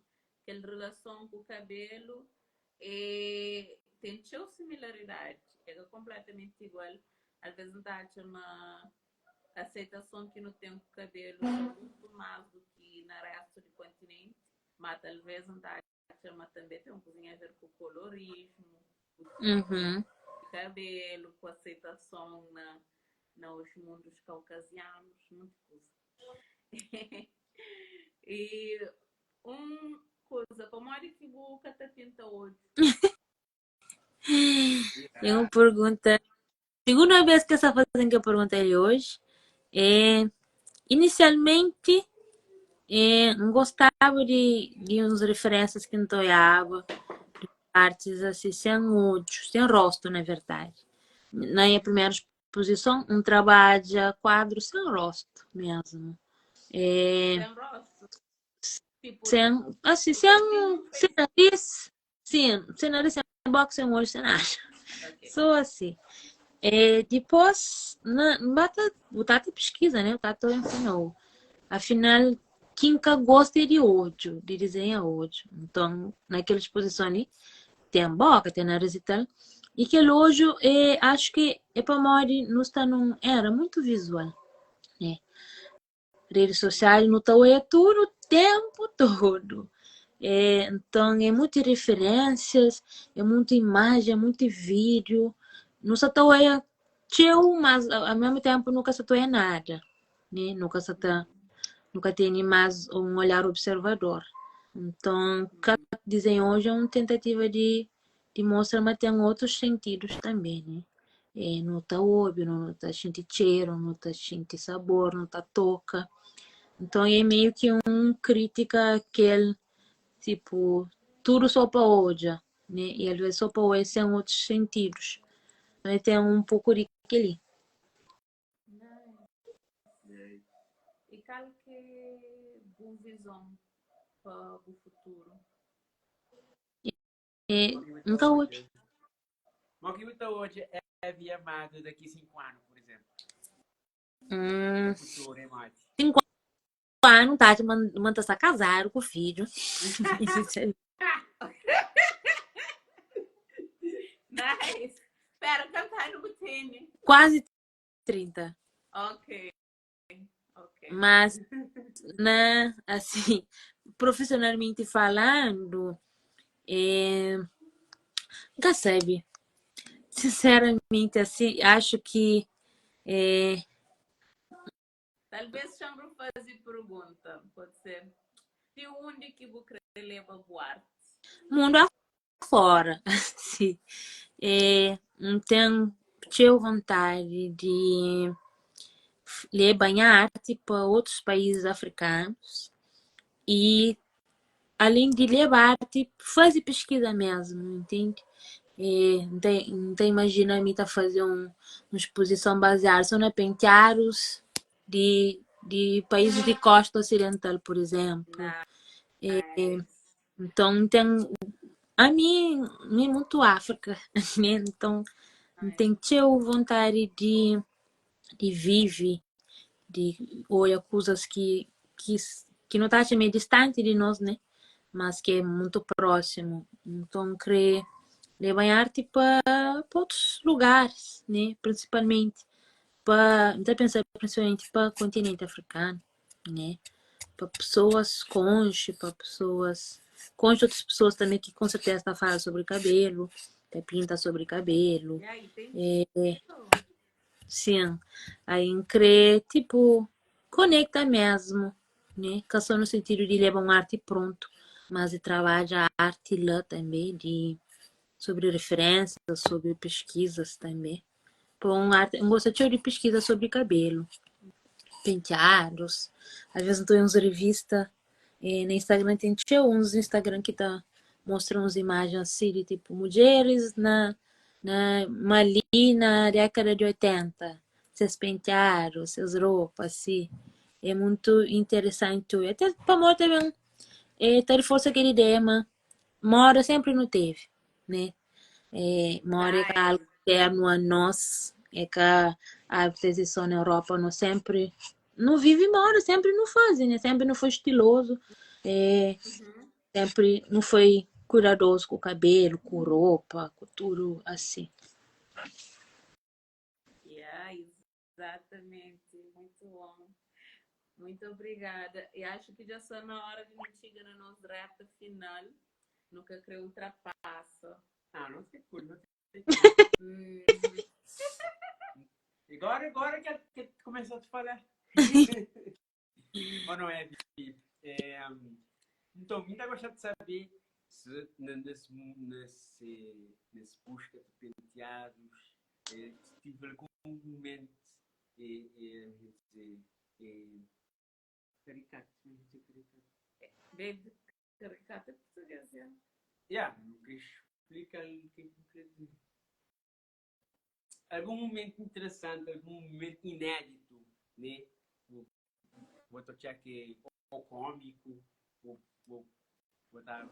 kel relason ku kabelu é ten txeu similaridadi, é ka konpletamenti igual. Alvês N ta atxa ma aseitason ki nu ten ku kabelu sta mutu más du ki na restu di kontinenti, má talvês N ta atxa ma tanbê ten un kuzinha a ver ku kolorismu, ku tipu di kabelu, ku aseitason na na os mundus kaukazianus, monti kuza. I un kuza, pamodi ki bu ka ta pinta odju? É un pergunta. Segunda vez que essa fazem que eu pergunta li hoje. É, inicialmente, é, N gostava de uns referências que N ta olhaba, de artes assim, sem odju, sem rosto, na verdade. Na minha primeira exposição, N trabalha quadro sem rosto mesmo. É, Sem rosto? Tipo, sem, assim, sem nariz, Sim, sem nariz, sem boka, sem olho, sem nada. Só assim. É, depois, na, bata, o tata pesquisa, né? O tata ensinou. Afinal, quem que gosta é de olho, de desenhar olho. Então, naquela exposição ali, tem boca, tem nariz e tal. E aquele olho, é, acho que é para morrer, não está num era muito visual, né? Rede sosial nu ta oia tudu ténpu todo. É, nton é muti referênsias, é muti imajen, é muti vídiu. Nu sa ta oia txeu, mas ao mesmu ténpu nu ka sa ta oia nada, né? Nu ka sa ta, nu ka tene más un olhar observador. Nton, ka dizenha oji é un tentativa di di mostra ma ten otus sentidus tanbê, né? E nu ta obi, nu ta xinti txeru, nu ta xinti sabor, nu ta toka. Nton é meiu ki un krítika kel tipu tudu sô pa odja, né? I alvês sô pa odja sen otus sentidus. Nton el ten un poku di kel-li. Nice. I kal ki é bu vizon pa bu futuru? É, N ka obi. Mo ki bu ta odja Evi Amado daqui 5 anu, por exemplo? Futuro é modi? 5 anu ta atxa ma N ta sta kazadu ku fidju. Nice. Pera, kantu anu bu tene? Kuazi 30. Ok. Ok. Mas, na, assim, profissionalmente falando, é, nunca sabe. Sinceramente, assim, acho que é, Talvez chama fazer pergunta, pode ser. De onde que bu crê leva bu arte? Mundo afora, assim. É, N ten txeu vontadi di leba nha arti pa otus país afrikanus i alén di leba arti, faze piskiza mesmu, ntende? E N ta N ta imajina mi ta faze un spuzison baziadu so na penteadus di di paísis di kosta osidental, pur izénplu. E Nice. Nton, N ten. Ami, mi é mutu Áfrika, né? Nton, N ten txeu vontadi di di vive, di odja kuzas ki ki ki nu ta atxa ma é distanti di nos, né? Mas ki é mutu prósimu. Nton, N krê. Leba nha arti pa pa otus lugaris, né? Prinsipalmenti pa, N ta pensa prinsipalmenti pa kontinenti afrikanu, né? Pa pesoas konxe, pa pesoas konxe otus pesoas tanbe ki kon serteza ta fala sobri kabelu, ta pinta sobri kabelu. É, sin, aí N kre tipo konekta mesmu, né? Ka só no sentidu di leba un arti prontu, mas di trabadja arti la tanbe, di sobri referênsias, sobri peskizas tanbe. Pa un arti, N gosta txeu di piskiza sobri kabelu, penteadus, às ves N ta odja uns revista e na Instagram ten txeu uns Instagram ki ta mostra uns imajen asi di tipu mudjeris na na Mali na dékada di 80, ses penteadu, ses ropa asi, é muntu interesanti odja, até pamodi ta ben e ta riforsa kel ideia ma moda senpri nu tevi, né? É, moda é ka algu internu a nos, é ka algu ki ta izisti só na Europa, nos senpri nu vivi moda, senpri nu faze, né? Senpri nu foi stilozu, é, senpri nu foi kuidadozu ku kabelu, ku ropa, ku tudu asi. Yeah, exatamente. Muito bom. Muito obrigada. E acho que já está na hora de nos chegar na nossa reta final. Nunca queria ultrapassa. Ah, não tem cura, não tem cura. Agora, agora que, que começou a te falar. Ou não é, Vivi? É, então, me dá gostar de saber se nesse, nesse, nesse busca de penteados, é, se tive algum momento é, é, dizer, é, caricato, vamos dizer caricato. Desde caricato é português, é. Yeah, nunca explica o que é que eu quero dizer. Algum momento interessante, algum momento inédito, né? Vou, vou tocar que ou cômico, vou, vou, vou dar,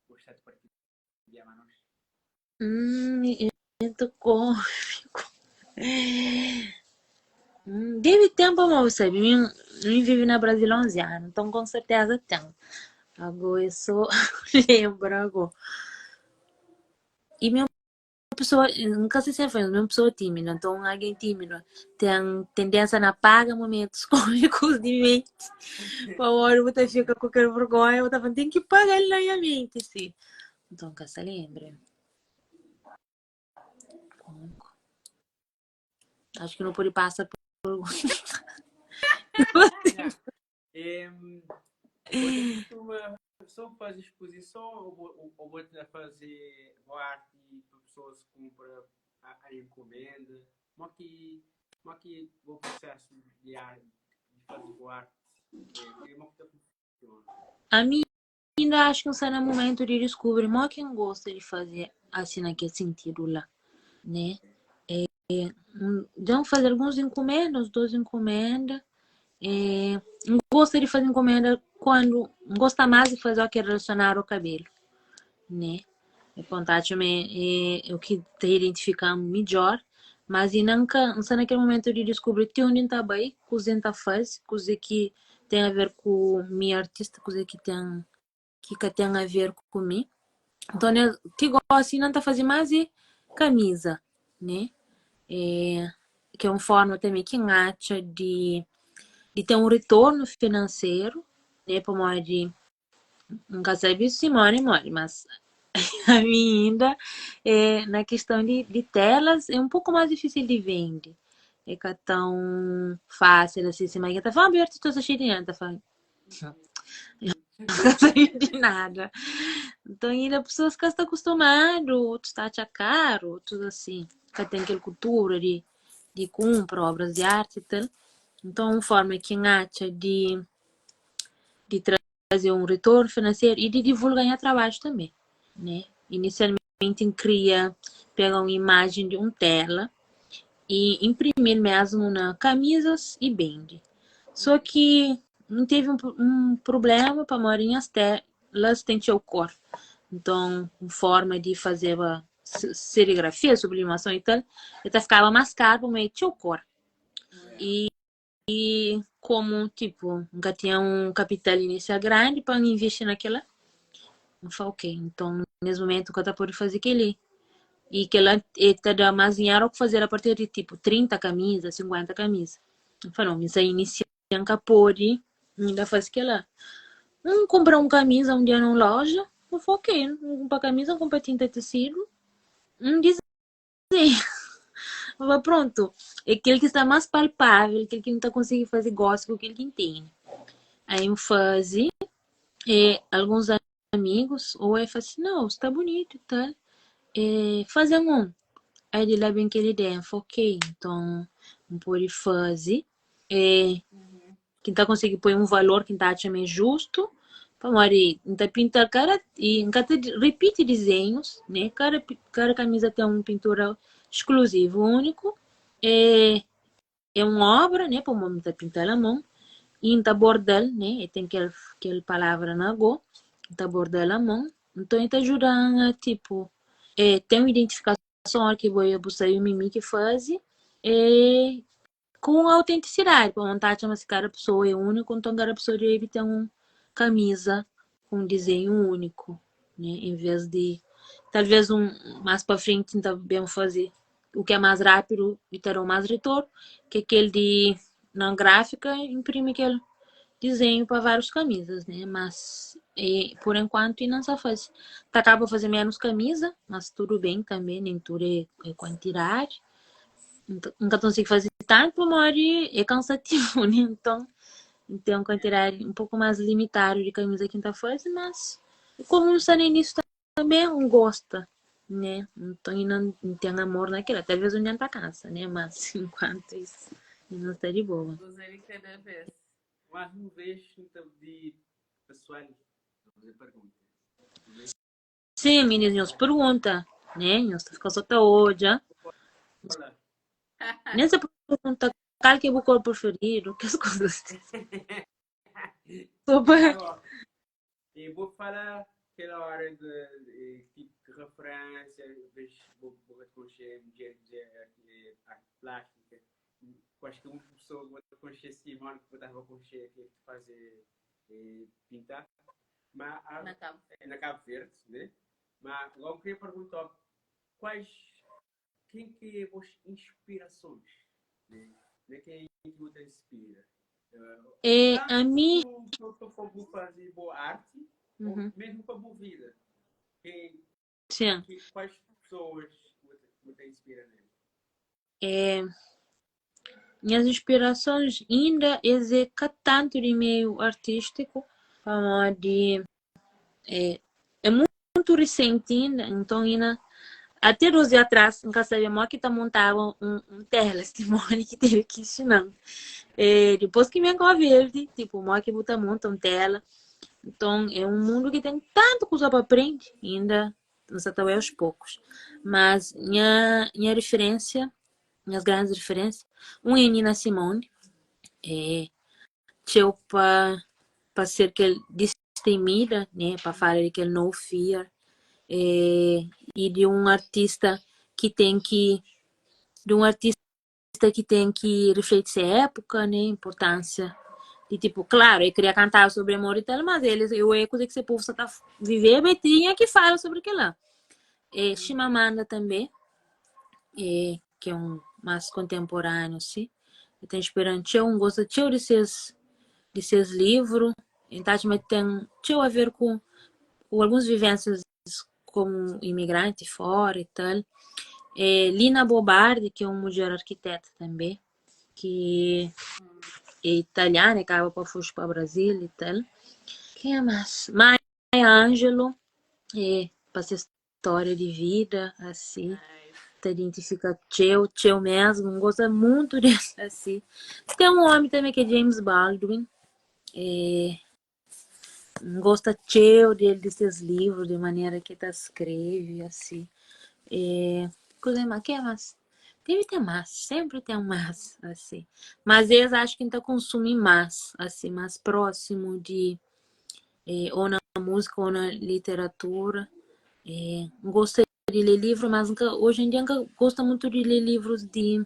gostar de partilhar mais nós. Momento cômico. Debe ten pamodi bu sabe, mi mi vive na Brasil 11 anu, nton kon serteza ten. Ago é so lenbra ago. I mi é un pesoa, N ka se sen foi, mi é un pesoa tímida, nton algen tímidu ten tendénsia na paga momentus kómikus di menti, pamodi bu ta fika ku kel vergonha, bu ta fla, N ten ki paga-l na nha menti si. Nton N ka sta lenbra. Kómiku. Acho que não pode passar por. Yeah. Você costuma só fazer exposição ou, ou, ou fazer boa arte para pessoas que compram a, a encomenda? Como é que, como é que o processo de, arte, de fazer boa arte? É, como é que funciona? A mim ainda acho que está no momento de descobrir como quem gosta de fazer assim naquele sentido lá, né? É, já fazer algumas encomendas, duas encomendas. É, gosta de fazer encomenda quando gosta mais de fazer o que é relacionado ao cabelo, né? É vontade-me é, é o que te identifica melhor, mas e nunca, não sei naquele momento de descobrir te onde está bem, coisa está faz, coisa que tem a ver com minha artista, coisa que tem que que tem a ver comigo. Então, né, que gosto assim, não tá fazendo mais é camisa, né? É, que é uma forma também que acha de, de ter um retorno financeiro, né? Para de nunca sabe se mora mora, mas a mim ainda é, na questão de, de telas é um pouco mais difícil de vender. É que é tão fácil assim, se mas tá falando aberto, estou cheio de dinheiro, tá falando. Não sei de nada. Então, ainda pessoas que estão acostumadas, outros estão a caro, outros assim, que tem aquela cultura de, de compra obras de arte e tal. Então, uma forma que acha de, de trazer um retorno financeiro e de divulgar trabalho também, né? Inicialmente, cria, pega uma imagem de uma tela e imprimir mesmo na camisas e vende. Só que não teve um, um problema para maioria as telas tem seu cor. Então, forma de fazer a serigrafia, sublimação e tal, até ficava mais caro para meio seu cor. E, e como, tipo, nunca tinha um capital inicial grande para investir naquela, eu falei, ok, então Nes momentu ka ta pode faze kel-li. I kel-la e ta da más dinheru ki fazer a partir di tipo 30 kamiza, 50 kamiza. N fla, no, mi sa inisia, N ka pode inda faze kel-la. N kunpra un kamiza un dia na un loja, N fla, ok, N kunpra kamiza, N kunpra tinta tisidu, N dizenha. N fla, prontu, é kel ki sta más palpável, kel ki N ta konsigi faze gósi ku kel ki N tene. Aí N faze, e alguns amigos, ou é fala assim, não, está bonito e tal. É, fazer um. Aí de lá vem aquela ideia, eu falo, ok, então não pode fazer. É, quem tá conseguindo pôr um valor que tá acha meio justo, pamodi N ta pinta cada e N ka ta repite desenhos, né? Cada cada camisa tem um pintura exclusivo, único. É, é un obra, né, pamodi N ta pinta-l a mon i N ta borda-l, né, e ten kel kel palavra na go, N ta borda-l a mon, nton e ta juda-m a tipu e ten un identifikason ora ki bo bu sabe mi mi ki faze e ku un autentisidadi, pamodi N ta atxa ma si kada pesoa é úniku, nton kada pesoa debe ten un kamiza ku un dizenhu úniku, né, en vez di talvez un más pa frenti N ta ben faze o que é mais rápido e ta da mais retorno, que é aquele de na gráfica imprime aquele desenho para várias camisas, né? Mas e, por enquanto não só faz. Tá acaba fazer menos camisa, mas tudo bem também, nem tudo é, é quantidade. Nunca consigo fazer tanto, mas é cansativo, né? Então, tem uma quantidade um pouco mais limitada de camisa que tá fazendo, mas como não está no início também um gosta, né? Então, e não tem amor naquela. Talvez um dia tá cansa, né? Mas enquanto isso, não está de boa. Gostaria cada vez. Mais uma vez, então, de pessoal, vou fazer pergunta. Sim, meninos, pergunta, né? Nhos ta fika só ta odja. Olá. Nem se pergunta qual que é o cor preferido, que as coisas assim. Só pra... Agora, e vou falar aquela hora de, de tipo de referência, vez vou, vou conhecer mulher de arte, arte plástica. Eu acho que uma pessoa que vou conhecer Simone, que estava a conhecer que fazer eh, pintar. Mas a, Na Cabo Verde. na Cabo Verde, né? Mas agora eu queria perguntar quais quem que é as vossas inspirações, né? Né quem que você inspira? É, a mim... Tanto para fazer boa arte, ou mesmo para boa vida. Quem, Sim. que, quais pessoas você inspira nele? É, minhas inspirações ainda é cá tanto de meio artístico, como de é, é muito recente ainda, então ainda até 12 dias atrás, nunca sabia como que tá montava um, um tela, Simone que teve que ensinar. É, depois que me verde, tipo, como que botar monta um tela. Então, é um mundo que tem tanto coisa para aprender, ainda não se tá aos poucos. Mas minha, minha referência, minhas grandes referências, um é Nina Simone, é, txeu pa pa ser kel destemida, né, pa fala di kel no fear, é, e di un artista ki ten ki di un artista ki ten ki refleti se época, né, importância di tipo, claro, el kria kantaba sobre amor e tal, mas el eu é kuze ki se povo sa ta viveba e tinha ki fala sobre kila. É, Chimamanda també, é, ki é un más kontenporaniu si, el ta inspira-m txeu, N gosta txeu di ses di ses livru, N ta atxa ma ten txeu a ver ku ku alguns vivênsias komu imigranti fora i tal. É, Lina Bo Bardi, ki é un mudjer arkiteta tanbe, ki é italiana e kaba pa fuxi pa Brazil i tal. Kenha más? Maya Angelou, é, pa ses stória di vida, asi, ta identifika txeu, txeu mesmu, N gosta mutu del, asi. Ten un omi tanbe ki é James Baldwin, é, N gosta txeu del, di ses livru, di manera ki el ta skrebe, asi. É, kuzê más? Ke más? Debe ten más, senpri ten más, asi. Mas es acho ki N ta konsumi más, asi, más prósimu di eh, ou na música ou na literatura. Eh, N gosta di lê livru, mas N ka, hoje em dia N ka gosta mutu di lê livrus di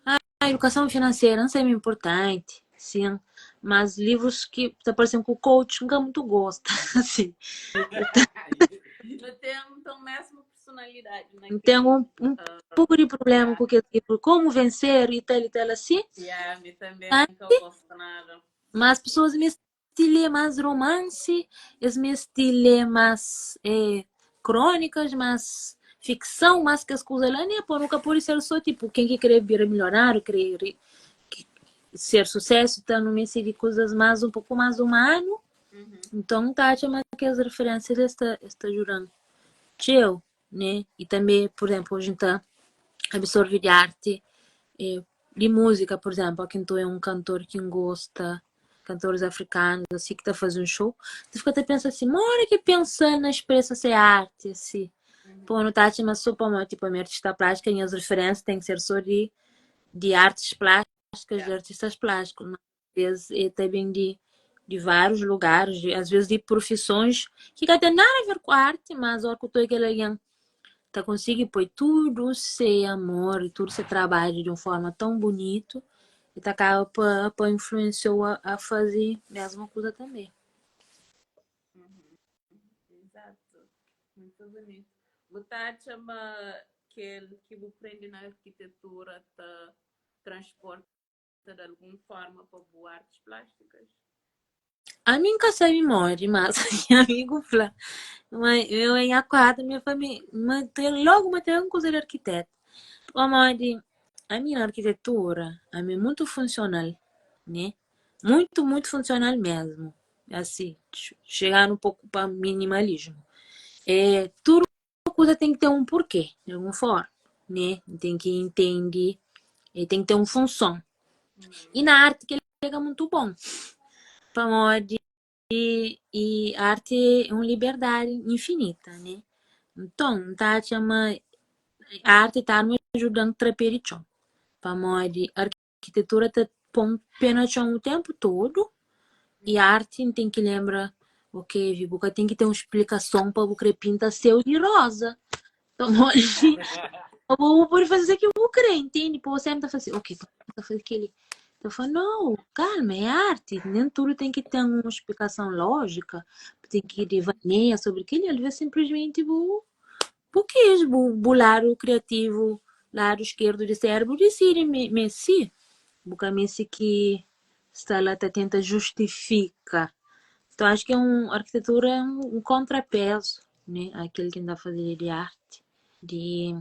ah, edukason finanseira, N sabe ma é inportanti, sin, mas livrus ki ta parse-m ku coach N ka mutu gosta, asin. Nu ten então mesmu personalidade N ten naquele. un pouku di prubléma Yeah. ku kes livru Como Vencer i tal i tal asi. Yeah, mi tanbê Mas N ka gosta nada. mas pesoas meste lé más romansi, es meste lé más krónikas, más fiksãu, más kes kuza la, né? Pô, nu ka pode ser sô tipu ken ki krê bira milionáriu, krê ser susésu, ta nu meste di kuzas más un poku más umanu. Nton, N ta atxa ma kes referénsia li es ta es ta djuda-m txeu, né? I tanbê, pur izénplu, oji N ta absorve di arti, di múzika, pur izénplu, óki N ta obi un kantor ki N gosta, kantoris afrikanus asi ki ta faze un xou, N ta fika ta pensa asi, modi ki pensa na spresa se arti asi? Pô, nu ta atxa ma sô pamodi tipo ami é artista plástika, nhas referénsia ten ki ser sô di di artis plásticas, di artistas plásticos. Ves e ta ben di di várius lugaris, di às ves di profisons ki ka ten nada a ver ku arti, mas ora ku ta kel algen ta konsigi poi tudu se amor i tudu se trabadju di un forma tãu bunitu, e ta kaba pa pa influensiau a faze mesmu kuza tanbe. Exato, muito bonito. Bu ta atxa ma kel ki bu prende na arkitetura ta transporta di algun forma pa bu artes plásticas? Ami N ka sabe modi, mas nha amigu fla ma eu é nha kuadru, minha família, ma ten logu ma ten kuza di arkitetu. Pamodi ami na arkitetura, ami é mutu funsional, né? Mutu, mutu funsional mesmu. Asi, xeganu un poku pa minimalismu. É tudu kuza ten ki ten un purkê, di algun forma, né? Ten ki intendi, e ten ki ten un funson. I na arti kel li ka mutu bon, pamodi i arti é un liberdadi infinita, né? Nton, N ta atxa ma arti ta ajuda-m tra pé di txon, pamodi Arkitetura ta pon pé na txon o tenpu todo i arti N ten ki lenbra, ok, vi bu ka ten ki ten un splikason pa bu kre pinta seu di roza pamodi abo bu pode faze ki bu kre, intende? Pa bo sempre ta fla si, ok, pa ta faze keli. Ta fla, nau, kalma, é arti, nen tudu ten ki ten un splikason lójika, bu ten ki divaneia sobri keli, alvês sinplismenti bu Bu kis bu bu ladu kriativu, ladu skerdu di sérbru disidi ma é si. Bu ka meste ki sta la ta tenta justifika. Nton acho ki é un arkitetura é un kontrapezu ne akel ki N ta faze di arti di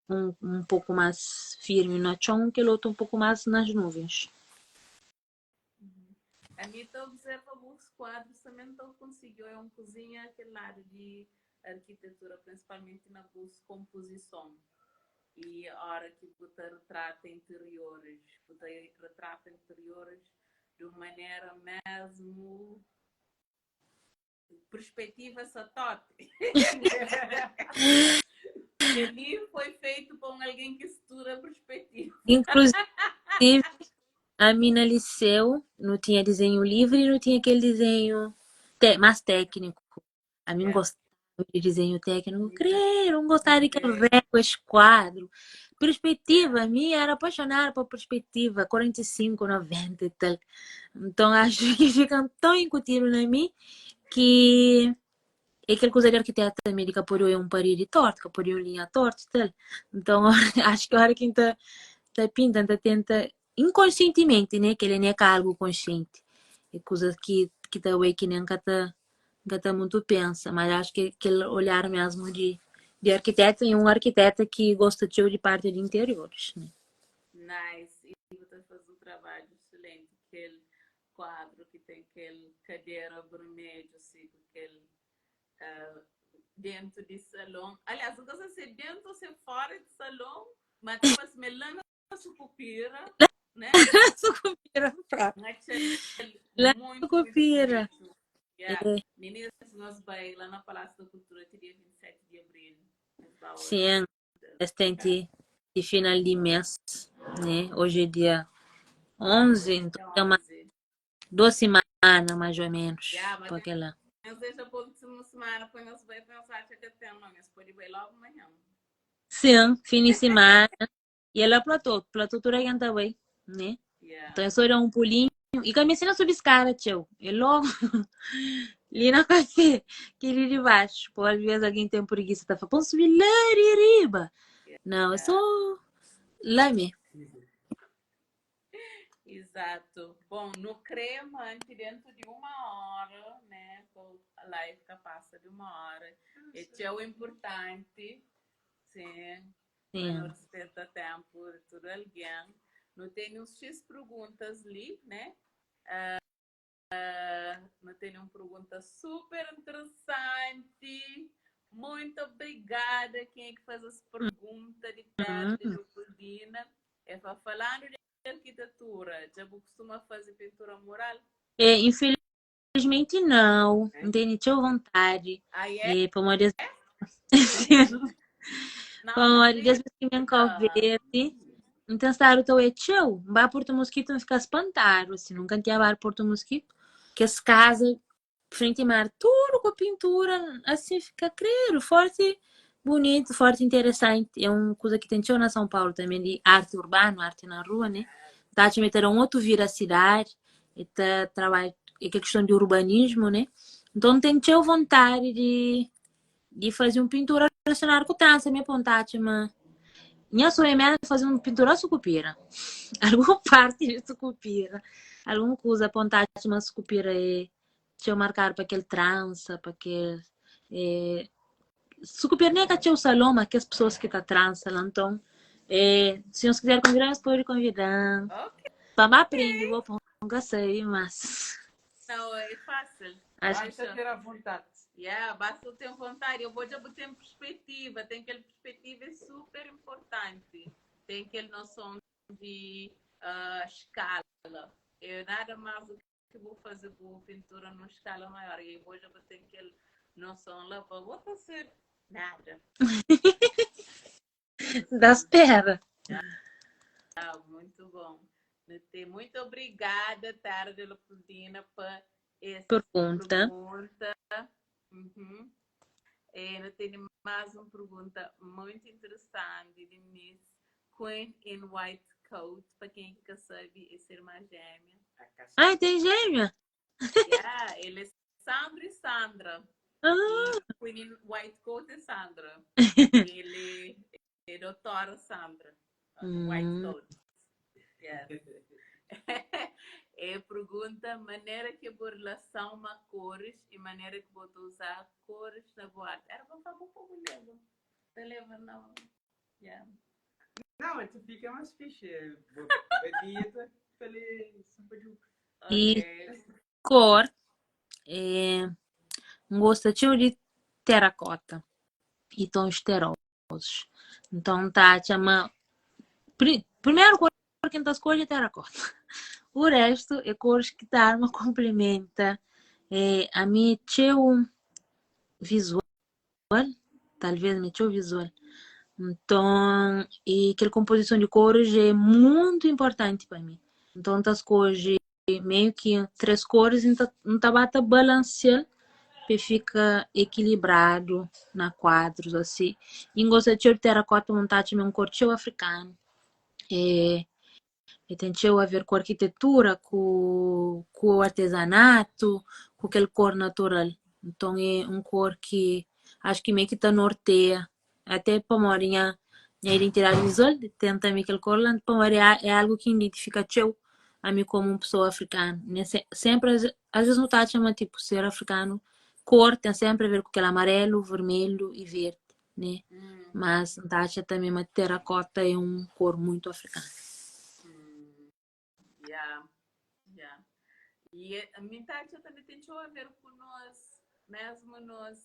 un un poku más firmi na txon kel otu un poku más nas nuvens. Ami ta observa bus kuadrus tanbe N ta konsigi oia un kuzinha kel ladu di arkitetura prinsipalmenti na bus konpozison i ora ki bu ta retrata interioris bu ta retrata interioris di un manera mesmu Perspetiva sa top. Kel-li foi feito pa un algen ki studa perspetiva. Inclusive, ami na liceu nu tinha dizenhu livri e nu tinha kel dizenhu te más tékniku. Ami N gostaba di dizenhu tékniku, kredu, N gostaba di kel régua, eskuadru. Perspetiva, ami era apaixonada pa perspetiva, 45, 90 e tal. Nton acho ki fika tão incutido na mi ki é kel kuza di arquiteto também di ka pode oia un parede tortu, ka pode oia un linha tortu e tal. Nton acho ki ora ki N ta ta pinta N ta tenta inkonsientimenti ne, kel-li ne ka algu konsienti, é kuza ki ki ta bai ki nen ka ta N ka ta mutu pensa, mas acho ki kel olhar mesmu di di arquiteto e un arquiteta ki gosta txeu di parti di interiores ne. Nice, e bu ta faze um trabadju excelente, kel kuadru ki ten kel kadera vermedju si ku kel uh, dentu di salon. Aliás, n ka sa se dentu ou se fora di salon, ma ta parse ma é la na Sucupira, né? Sucupira, próprio. N atxa-l Lá na muito, muito Sucupira. bonito. Yeah. É. Meninas, nós vai lá na Palácio da Cultura até dia 27 de abril. Nós vai Sim, es ten ti, ti final di mês, né? Hoje é dia 11, então tem uma 11. duas semanas mais ou menos Yeah, mas pa kela. Nós deixa pa última semana pa nós vai pensar que tem, não. Nós pode ir logo amanhã. Sim, fim de semana. E ela platô, platô tudo alguém tá bai, né? Yeah. Então é só dar um pulinho. E ka meste na subi skada txeu. É logo. Li na kafé, ki li di baxu. Pô, alvês algen ten prigisa ta fla, pô, subi la di riba. Não, é só lá mesmo. Exato. Bom, no krê manti dentu di uma hora, né? Pa live ka pasa di uma hora. É txeu importanti, sim, pa nu Sim. rispeta tempu di tudu algen. Nu tene uns X perguntas li, né? Nu tene un pergunta super interessanti. Muito obrigada quem é que faz essa pergunta de terra de Leopoldina. É para falando de arquitetura, já bu costuma fazer pintura mural? É, infelizmente não, não tenho txeu vontade. Ah, é? É, pamodi es... Não pamodi des vez ki ben Cabo acredita. Verde, N ten stadu ta oia txeu. N ba Porto Mosquito N fika spantadu, assim, nunka N tinha badu Porto Mosquito. Kes kaza frenti mar tudu ku pintura, assim, fika kredu, forti bunitu, forti interesanti. É un kuza ki ten txeu na São Paulo tanbe di arti urbanu, arti na rua, ne? N ta atxa ma e ta da un otu vida a sidadi, e ta trabadja, é kel kiston di urbanismu, ne? Nton N ten txeu vontadi di di faze un pintura relasionadu ku transa mi pa N ta atxa ma nha sonhu mesmu é faze un pintura sukupira algun parti di sukupira algun kuza pa N ta atxa ma sukupira é txeu markadu pa kel transa pa kel é sukupira nen ka txeu salon ma kes pesoas ki ta transa la nton é si nhos kizer konvidan nhos pode konvidan Ok. pa N ba prende bo pa N ka sabe mas Não, é fácil. acho Basta ter a vontade. Yeah, basta ter vontade. Eu vou já botar em perspectiva. Tem aquela perspectiva é super importante. Tem aquela noção de escala. Eu nada mais do que vou fazer boa pintura numa escala maior. E eu vou já botar aquela noção lá para vou fazer nada. Da espera. Ah, muito bom. Muito obrigada, Tara de Leopoldina, por essa Pergunta. pergunta. Uhum. Eu tenho mais uma pergunta muito interessante de Miss Queen in White Coat. Para quem que sabe, é ser irmã gêmea. Ai, tem gêmea? Yeah, ele é Sandro e Sandra. Ah. E Queen in White Coat é Sandra. Ele é doutora Sandra. White Coat. Yes. É pergunta maneira que boa relação ma cores e maneira que vou usar cores na boa arte. Era para falar um pouco leva. Te leva não. Yeah. Não, mas tu fica mais fixe. Vou dieta, falei, super E Ok. cor, é, N gosta txeu di terrakota i tons terozus. Nton N ta atxa ma pri, primeru kor ki N ta skodje é terrakota. O restu é kores ki ta arma konplimenta. É, ami é txeu vizual, talvez mi é txeu vizual. Nton, i kel konpozison di kores é muntu inportanti pa mi. Nton N ta skodje meiu ki 3 koris N ta N ta ba ta balansia-l pa e fika ekilibradu na kuadrus asi. I N gosta txeu di terakota, N ta atxa ma é un kor txeu afrikanu. E e ten txeu a ver ku arkitetura, ku ku artezanatu, ku kel kor natural. Nton é un kor ki axu ki mei ki ta nortea Até pamodi nha nha identidadi vizual ten tanbe kel kor la, pamodi é algu ki identifika txeu ami komu un pesoa afrikanu. Nha senpri asves nu ta atxa ma tipu ser afrikanu kor ten senpri aver ku kel amarelu, vermelhu i verdi ne? Mas N ta atxa tanbe ma terakota é un kor muitu afrikanu. Yeah, yeah. E mi ta atxa tanbe ten txeu aver ku nos, mesmu nos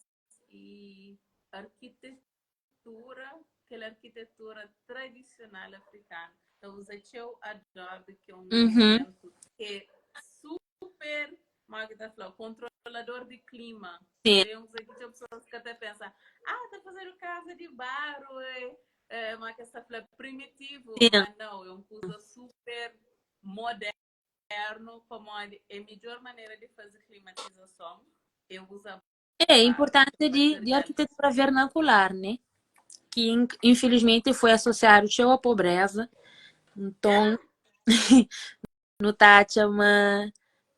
i arkitetura, kel arkitetura tradisional afrikanu ta uza txeu adobe ki é un elementu ki é super, modi ki ta fla, kontrolador di klima. É un kuza ki txeu pesoas ka ta pensa, ah, ta fazedu kaza di baru, é, modi ki es ta fla, primitivu, ma nau, é un kuza super modernu pamodi é midjor manera di faze klimatizason é uza É, importância de, de arquitetura vernacular, né? Que infelizmente foi associado txeu a pobreza. Então, nu ta atxa ma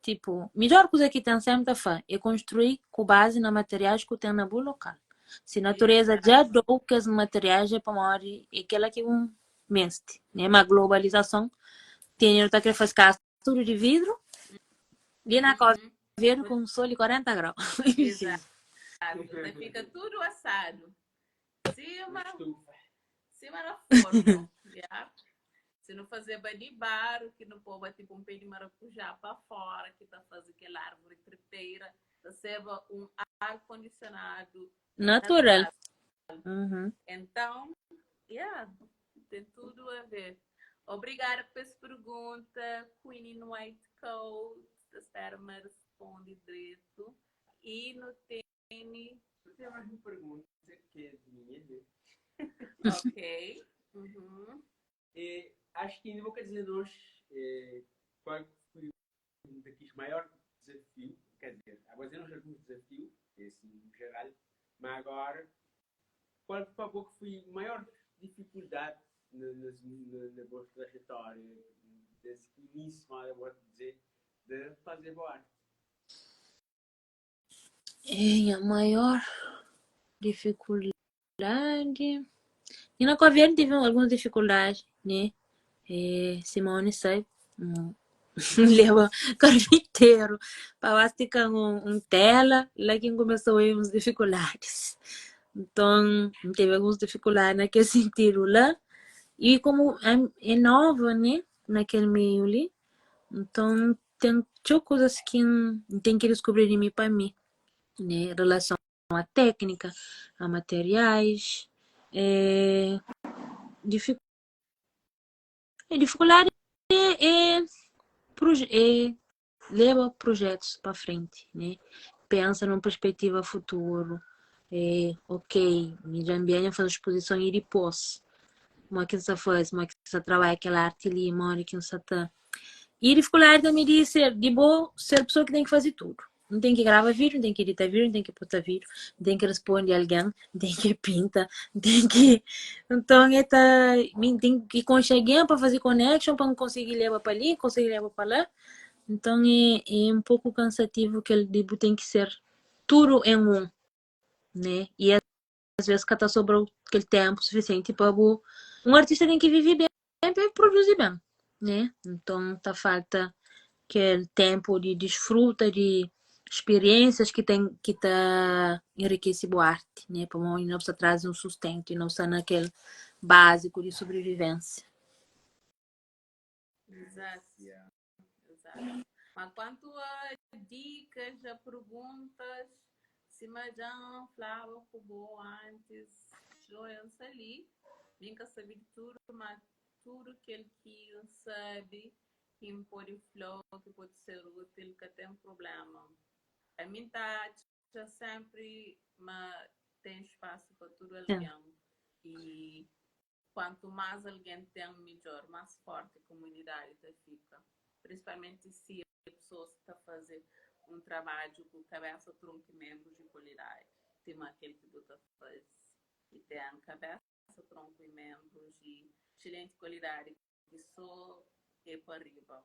Tipo, midjor kuza ki ten sempre ta fa é konstrui ku bazi na materiais ku ten na bu lokal. Si natureza dja dou kes materiais é pamodi é kela ki bu meste, né? Ma globalizason tene nu ta kre faze kasa tudu di vidru li na Cabo Verde ku un sol di 40 grau. Exato. Ta fika tudu asadu. Sima, sima na forno. Yeah. Si nu fazeba di baru, ki nu poba tipo un pé di maracujá pa fora, ki ta faze kel árvore trepeira, ta seba un ar condicionado natural. natural. Uhum. Então, yeah, tem tudo a ver. Obrigada pa es pergunta, Queen in White Coat. Ta spera ma responde dretu. E nu tene. Eu tenho mais uma pergunta que é minha, né? Ok. Uhum. E, acho que ainda vou quer dizer nós eh, qual foi um daqueles maior desafio, quer dizer, agora dizemos alguns desafios, esse em geral, mas agora, qual foi a maior dificuldade na, na, na, na vossa trajetória, desse início, eu vou dizer, de fazer boa arte? É a maior dificuldade. E na Cabo Verde tive algumas dificuldades, né? É, Simone sabe, leva carpinteiro para ficar um, um tela, lá quem começou a umas dificuldades. Então, teve algumas dificuldades naquele sentido lá. E como é, é nova, né? Naquele meio ali. Então, ten txeu kuzas ki N ten ki diskubri di mi pa mi, ne, relason a téknika, a materiais, e difiku difikuldadi é é leba projetus pa frenti, ne, pensa nun perspetiva futuru, e ok, mi dja N ben dja N faze spozison i dipôs, modi ki N sta faze, modi ki N sta trabadja kel arti li, modi ki N sta ta E difikuldadi tanbe di ser, di bo ser pesoa ki ten ki faze tudu. N ten ki grava vídiu, N ten ki edita vídiu, N ten ki posta vídiu, N ten ki responde algen, N ten ki pinta, N ten ki. Nton e ta. Mi N ten ki konxe algen pa faze connection pa N konsigi leba pa li, konsigi leba pa la. Nton é é un poku kansativu kel di bu ten ki ser tudu en un, ne? I às vezes ka ta sobra-u kel ténpu sufisienti pa bu. Un artista ten ki vive ben pa el produzi ben, né? Nton ta falta kel ténpu di disfruta di spiriénsias ki ten ki ta enrikese bu arti, né? Pamodi no sta traze un sustentu i no sta na kel básiku di sobrivivénsia. Exato. Exato. Mas quanto a dicas, a perguntas, sima dja N flaba ku bo antes, Joel sta li, mi N ka sabe di tudu, ma tudu kel ki N sabe ki N pode fla-u ki pode ser útil, ka ten prubléma. Ami N ta atxa sénpri ma ten spasu pa tudu algen i Kuantu más algen ten, midjór, más fórti kumunidadi ta fika, prinsipalmenti si é pesoas ki ta faze un trabadju ku kabésa, tronku i menbrus di kualidadi, sima kel ki bu ta faze, ki ten kabésa, tronku i menbrus di exselenti kualidadi ki sô é pa riba.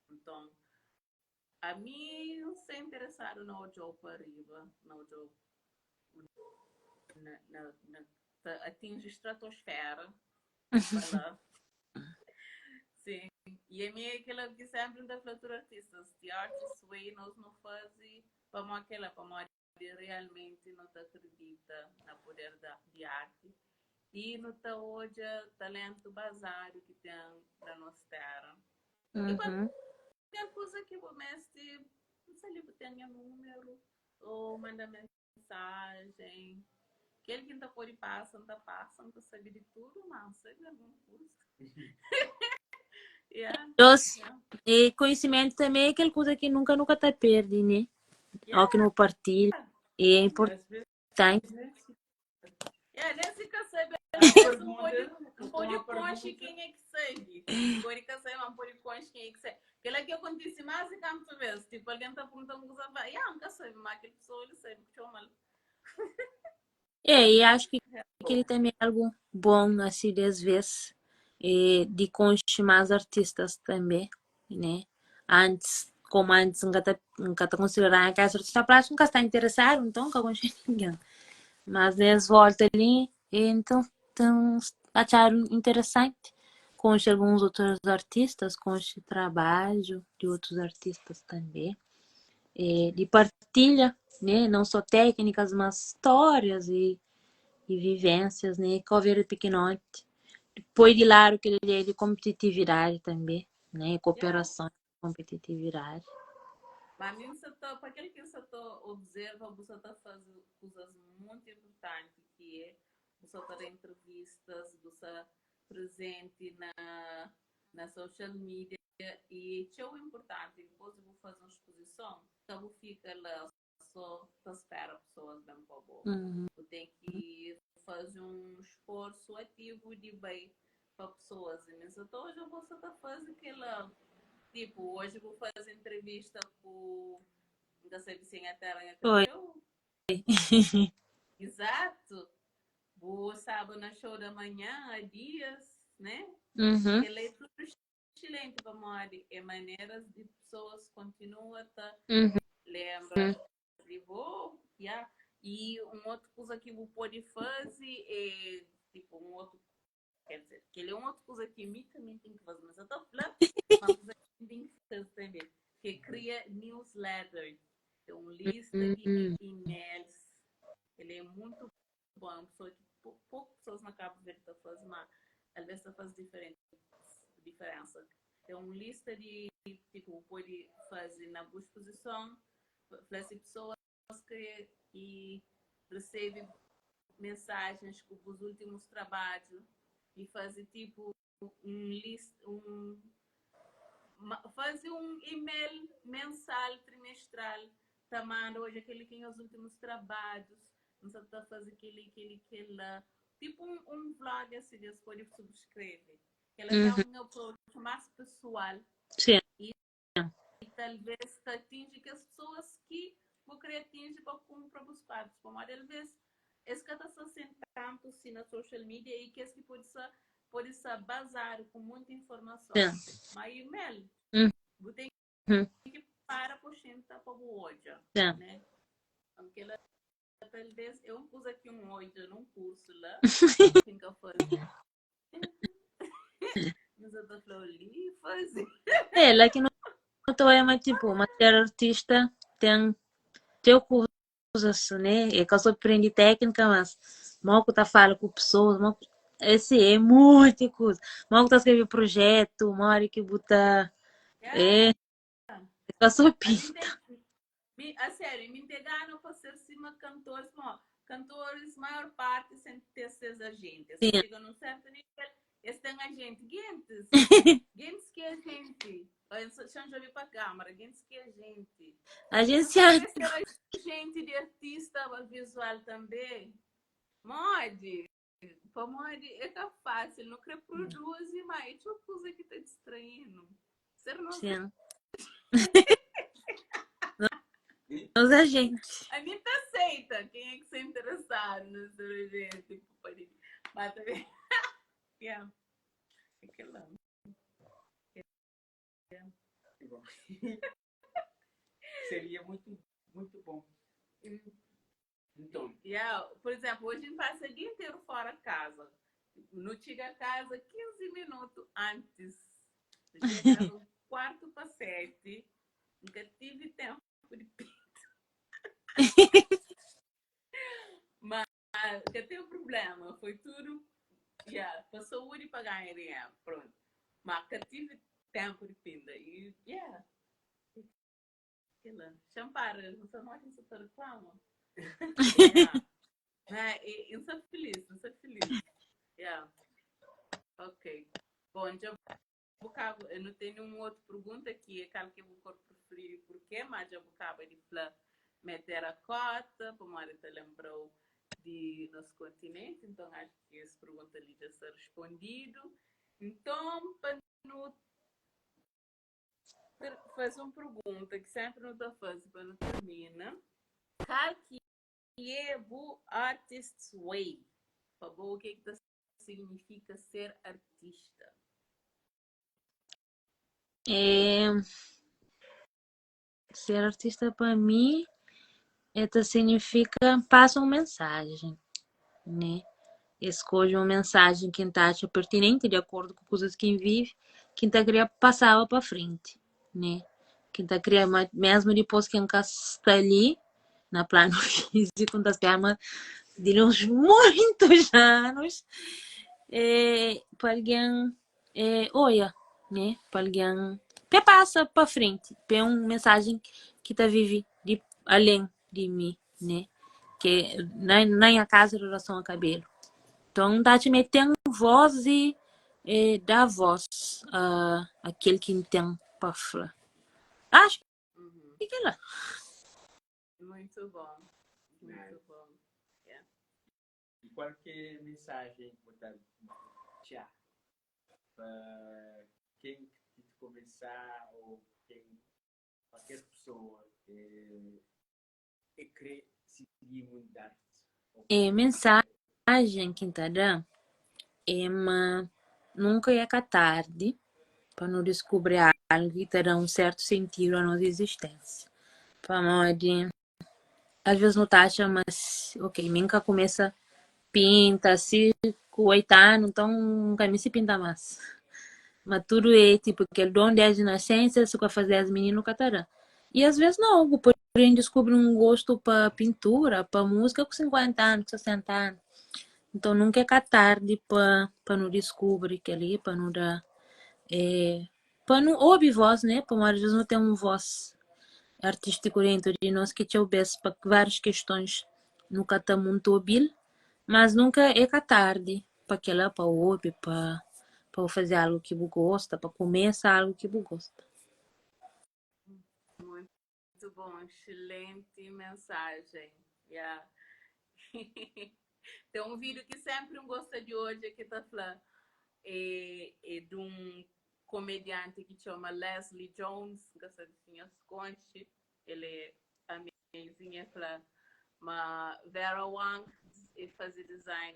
Nton, ami N sta interesadu na odja-u pa riba, na odja-u na, na, na ta atinji estratosfera pa la. Sim. E ami é kela ki sempri N ta fla tudu artistas, the artist way nos nu fazi pamodi kela, pamodi realmenti nu ta akredita na poder da, di arti e nu ta odja talentu bazadu ki ten na nos tera. E kualker kuza ki bu meste, N sa li bu ten nha númeru ou manda mensajen. Kel ki N ta pode pasa, N ta pasa, N ka sabe di tudu, ma N sabe algun kuza. Yeah, Dos, yeah. e konhisimentu tanbe é kel kuza ki nunka nu ka ta perde, ne? Yeah. Ó ki nu partilha, e é importanti. Yeah, nem se ka sabe, Uma não pergunta, pode, não pode uma conche pergunta. quem é que sabe. Pode que sabe, mas pode conche quem é que sabe. Aquela que acontece mais e canto vezes. Tipo, alguém tá perguntando uma coisa, vai, yeah, nunca sabe, mas aquela pessoa ele sabe que chama. É, e acho que ele também é algo bom, assim, às vezes, é, de conche mais artistas também, né? Antes, Komu antis N ka ta N ka ta konsideraba nha kabesa artista plástiku, N ka sta interesadu, nton N ka konxe ningen. Mas nes volta li, N ten atxadu interesanti konxe alguns otus artistas, konxe trabadju di otus artistas tanbe, di partilha, ne, non so téknikas, mas stórias i i vivensias, ne, Kau Verdi pikinoti. Poi di ladu kel ideia di konpititividadi tanbe, ne, kooperason. Kompetitividadi. Ma mi N sa ta, pa kel ki N sa ta observa, bu sa ta faze kuzas mutu inpurtanti ki é, bu sa ta da entrevistas, bu sa prezenti na na social media i é txeu inpurtanti dipôs di bu faze un spozison, ka bu fika la só ta spera pessoas ben pa bo. Bu ten ki faze un sforsu ativu di bai pa pessoas. I mi sa ta odja bo sa ta faze kela. Tipo, hoje bu faze entrevista ku N ka sabe si é nha tera nha Oi. cacheu. Exato. Bu staba na show da manhã há dias, né? Kela é tudo excelente pamodi é maneras di pessoas continua ta lembra di bo, yeah. E un otu kuza ki bu pode faze é tipo un otu, quer dizer, kel é un otu kuza ki mi também ten ki faze, mas eu ta fla uma kuza ki mi ten ki faze também, que é kria newsletter, é un lista di emails, el é muito bom, é un pessoa ki pouco pessoas na Cabo Verde ta faze, ma alvez ta faze diferente, diferença. Ten un lista di tipo bu pode faze na bu exposison, fla si pessoas kre e recebe mensagens ku bus últimos trabadju e faze tipo un list, un faze un email mensal, trimestral, ta manda odja keli ki nhos últimus trabadjus, N sa ta faze keli, keli, kela. Tipo un vlog asi, es pode subskreve. Kel-la ta un approach más pesoal. I talvês ta atinji kes pesoas ki bu krê atinji pa kunpra bus kuadrus. Pamodi alvês es ka ta sta sen tantu si na social media i kes ki pode sta pode sta bazadu ku monti informason. Ma email, bu ten ki para pa xinta pa bu odja, né? Então, kel-la talvês é un kuza ki N odja nun kursu la ki N ka faze. Mas eu ta fla li faze. É, lá que não estou é mas tipo, mas ser artista tem teu coisas, né? É que eu só aprendi técnica, mas mal que tá fala com pessoas, mal esse é muita coisa. Mal que tá escreve projeto, mal que botar é, é só pinta. Mi, a sério, mi te gana pa ser sima cantores, bom, cantores, maior parte sem ter seus agentes. Eles chegam num certo nível, eles têm agente. Gentes, gentes que é agente. Deixa eu ver para a câmara, gentes que é agente. Agenciado. Ser agente de artista visual também. Mode, pamodi é ka fácil, nu kre produzi, mas é txeu kuza ki ta distraí-nu. Ser nos Sim. Nos agente. A mim tá aceita. Quem é que se interessado no ser agente? Tipo, pode. Mas também. Yeah. Aquela. Yeah. Seria muito, muito bom. Então. Yeah. Por exemplo, hoje a gente passa o dia inteiro fora de casa. Não chega a casa 15 minutos antes. Chega um quarto para sete. Nunca tive tempo de pinto. Mas que tem um problema. Foi tudo. Yeah, para saúde e para ganhar dinheiro. Pronto. Mas que tive tempo de pinta. E, yeah. Kela. Xampara, N sa modi N sa ta reklama. Yeah. Mas e, N sa feliz, N sa feliz. Yeah. Ok. Bom, dja bu kaba, eu não tenho um outro pergunta que é qual que é o cor preferido e porquê, mas já bu kaba de fla me terracota, pamodi ta lembrou de nosso continente, então acho que essa pergunta ali já está respondido. Então, para no faze un pergunta ki sénpri nu ta faze pa nu termina. Kal ki é bu artist's way? Pa bo, o ke ki ta signifika ser artista? É... Ser artista pa mi é ta signifika pasa un mensajen, né? Eskodje un mensajen ki N ta atxa pertinenti di akordu ku kuzas ki N vive, ki N ta kria pasaba pa frenti, né? Ki N ta kria ma mesmu dipôs ki N ka sta li na planu físiku, N ta spera ma di li uns muitus anus pa algen é oia, né? Pa algen pe pasa pa frenti, pa é un mensajen ki ta vive di alén di mi, né? Ke na, na nha kazu relason a kabelu. Nton, N ta atxa ma é ten vós i é da vós a akel ki N ten pa fla. Acho Uhum. que kel-la. Muito bom, muito bom. Yeah. E qual que é mensagem que bu ta txá pa ken ki ti começá ou ken qualquer pessoa que é kre sigui mundo di arte? É mensajen ki N ta da é ma nunka é ka tardi pa nu diskubri algu ki ta da un sertu sentidu a nos izisténsia. Pamodi Às vezes nu ta atxa ma ok, mi N ka kumesa pinta si ku 8 anu, nton N ka misti pinta más. Ma tudu é tipu kel don desdi nascensa, si ka faze desdi mininu ka ta da. I às vezes nau, bu pode diskubri un gostu pa pintura, pa múzika ku 50 anu, ku 60 anu. Nton nunka é ka tardi pa pa nu diskubri kel-li, pa nu da pa nu obi vós, né? Pamodi às vezes nu ten un vós artístiku dentu di nos ki txeu bês pa várius kestons nu ka ta muntu obi-l, mas nunka é ka tardi pa kel-la, pa obi, pa pa bu faze algu ki bu gosta, pa kumesa algu ki bu gosta. Muito bom, excelente mensagem. Yeah. Tem um vídeo que sempre um gosta de odja que ta fla é, é de um comediante que chama Leslie Jones, nka sabe se nhos conche, ele é amazing, ele fla ma Vera Wang e faze design,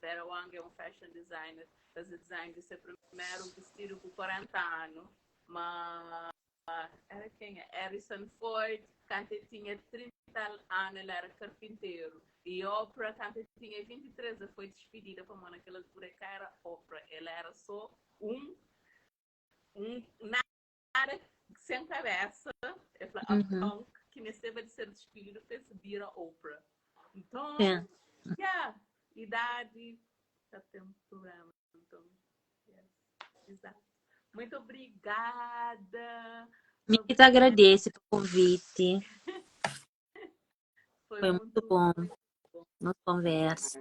Vera Wang é um fashion designer, faze design de seu primeiro vestido com 40 anos, ma Era kenha? Harrison Ford, kantu el tinha 30 anu, el éra karpinteru. I Oprah, kantu el tinha 23, el foi dispidida pamodi na kel altura el ka éra Oprah, el éra sô un, un nada sen kabésa. El fla, a punk ki mesteba di ser dispididu pa es bira Oprah. Nton, ya, idadi ka ten prubléma. Nton, yes, exato. Muito obrigada. Mi ki ta agradese pa konviti. Foi, Foi muito muito bom muito bom. nos konversa.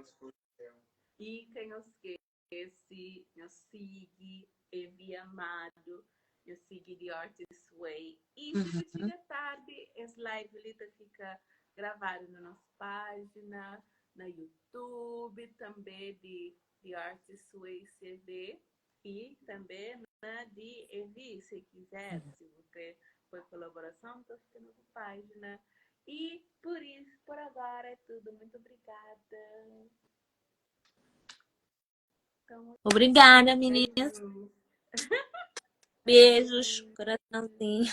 E ka nhos skese, nhos sigui Evy Amado, nhos sigui The Artist Way. E si bu txiga tardi, es live li ta fika gravadu na nos página, na YouTube, tanbe di The Artist Way CV e tanbe na di Evy, se kizer, se bu kre poi kolaborason, ta fika na bu página. E por isso, por agora é tudo. Muito obrigada. Então, Obrigada, meninas. beijinhos. Beijos, coraçãozinho.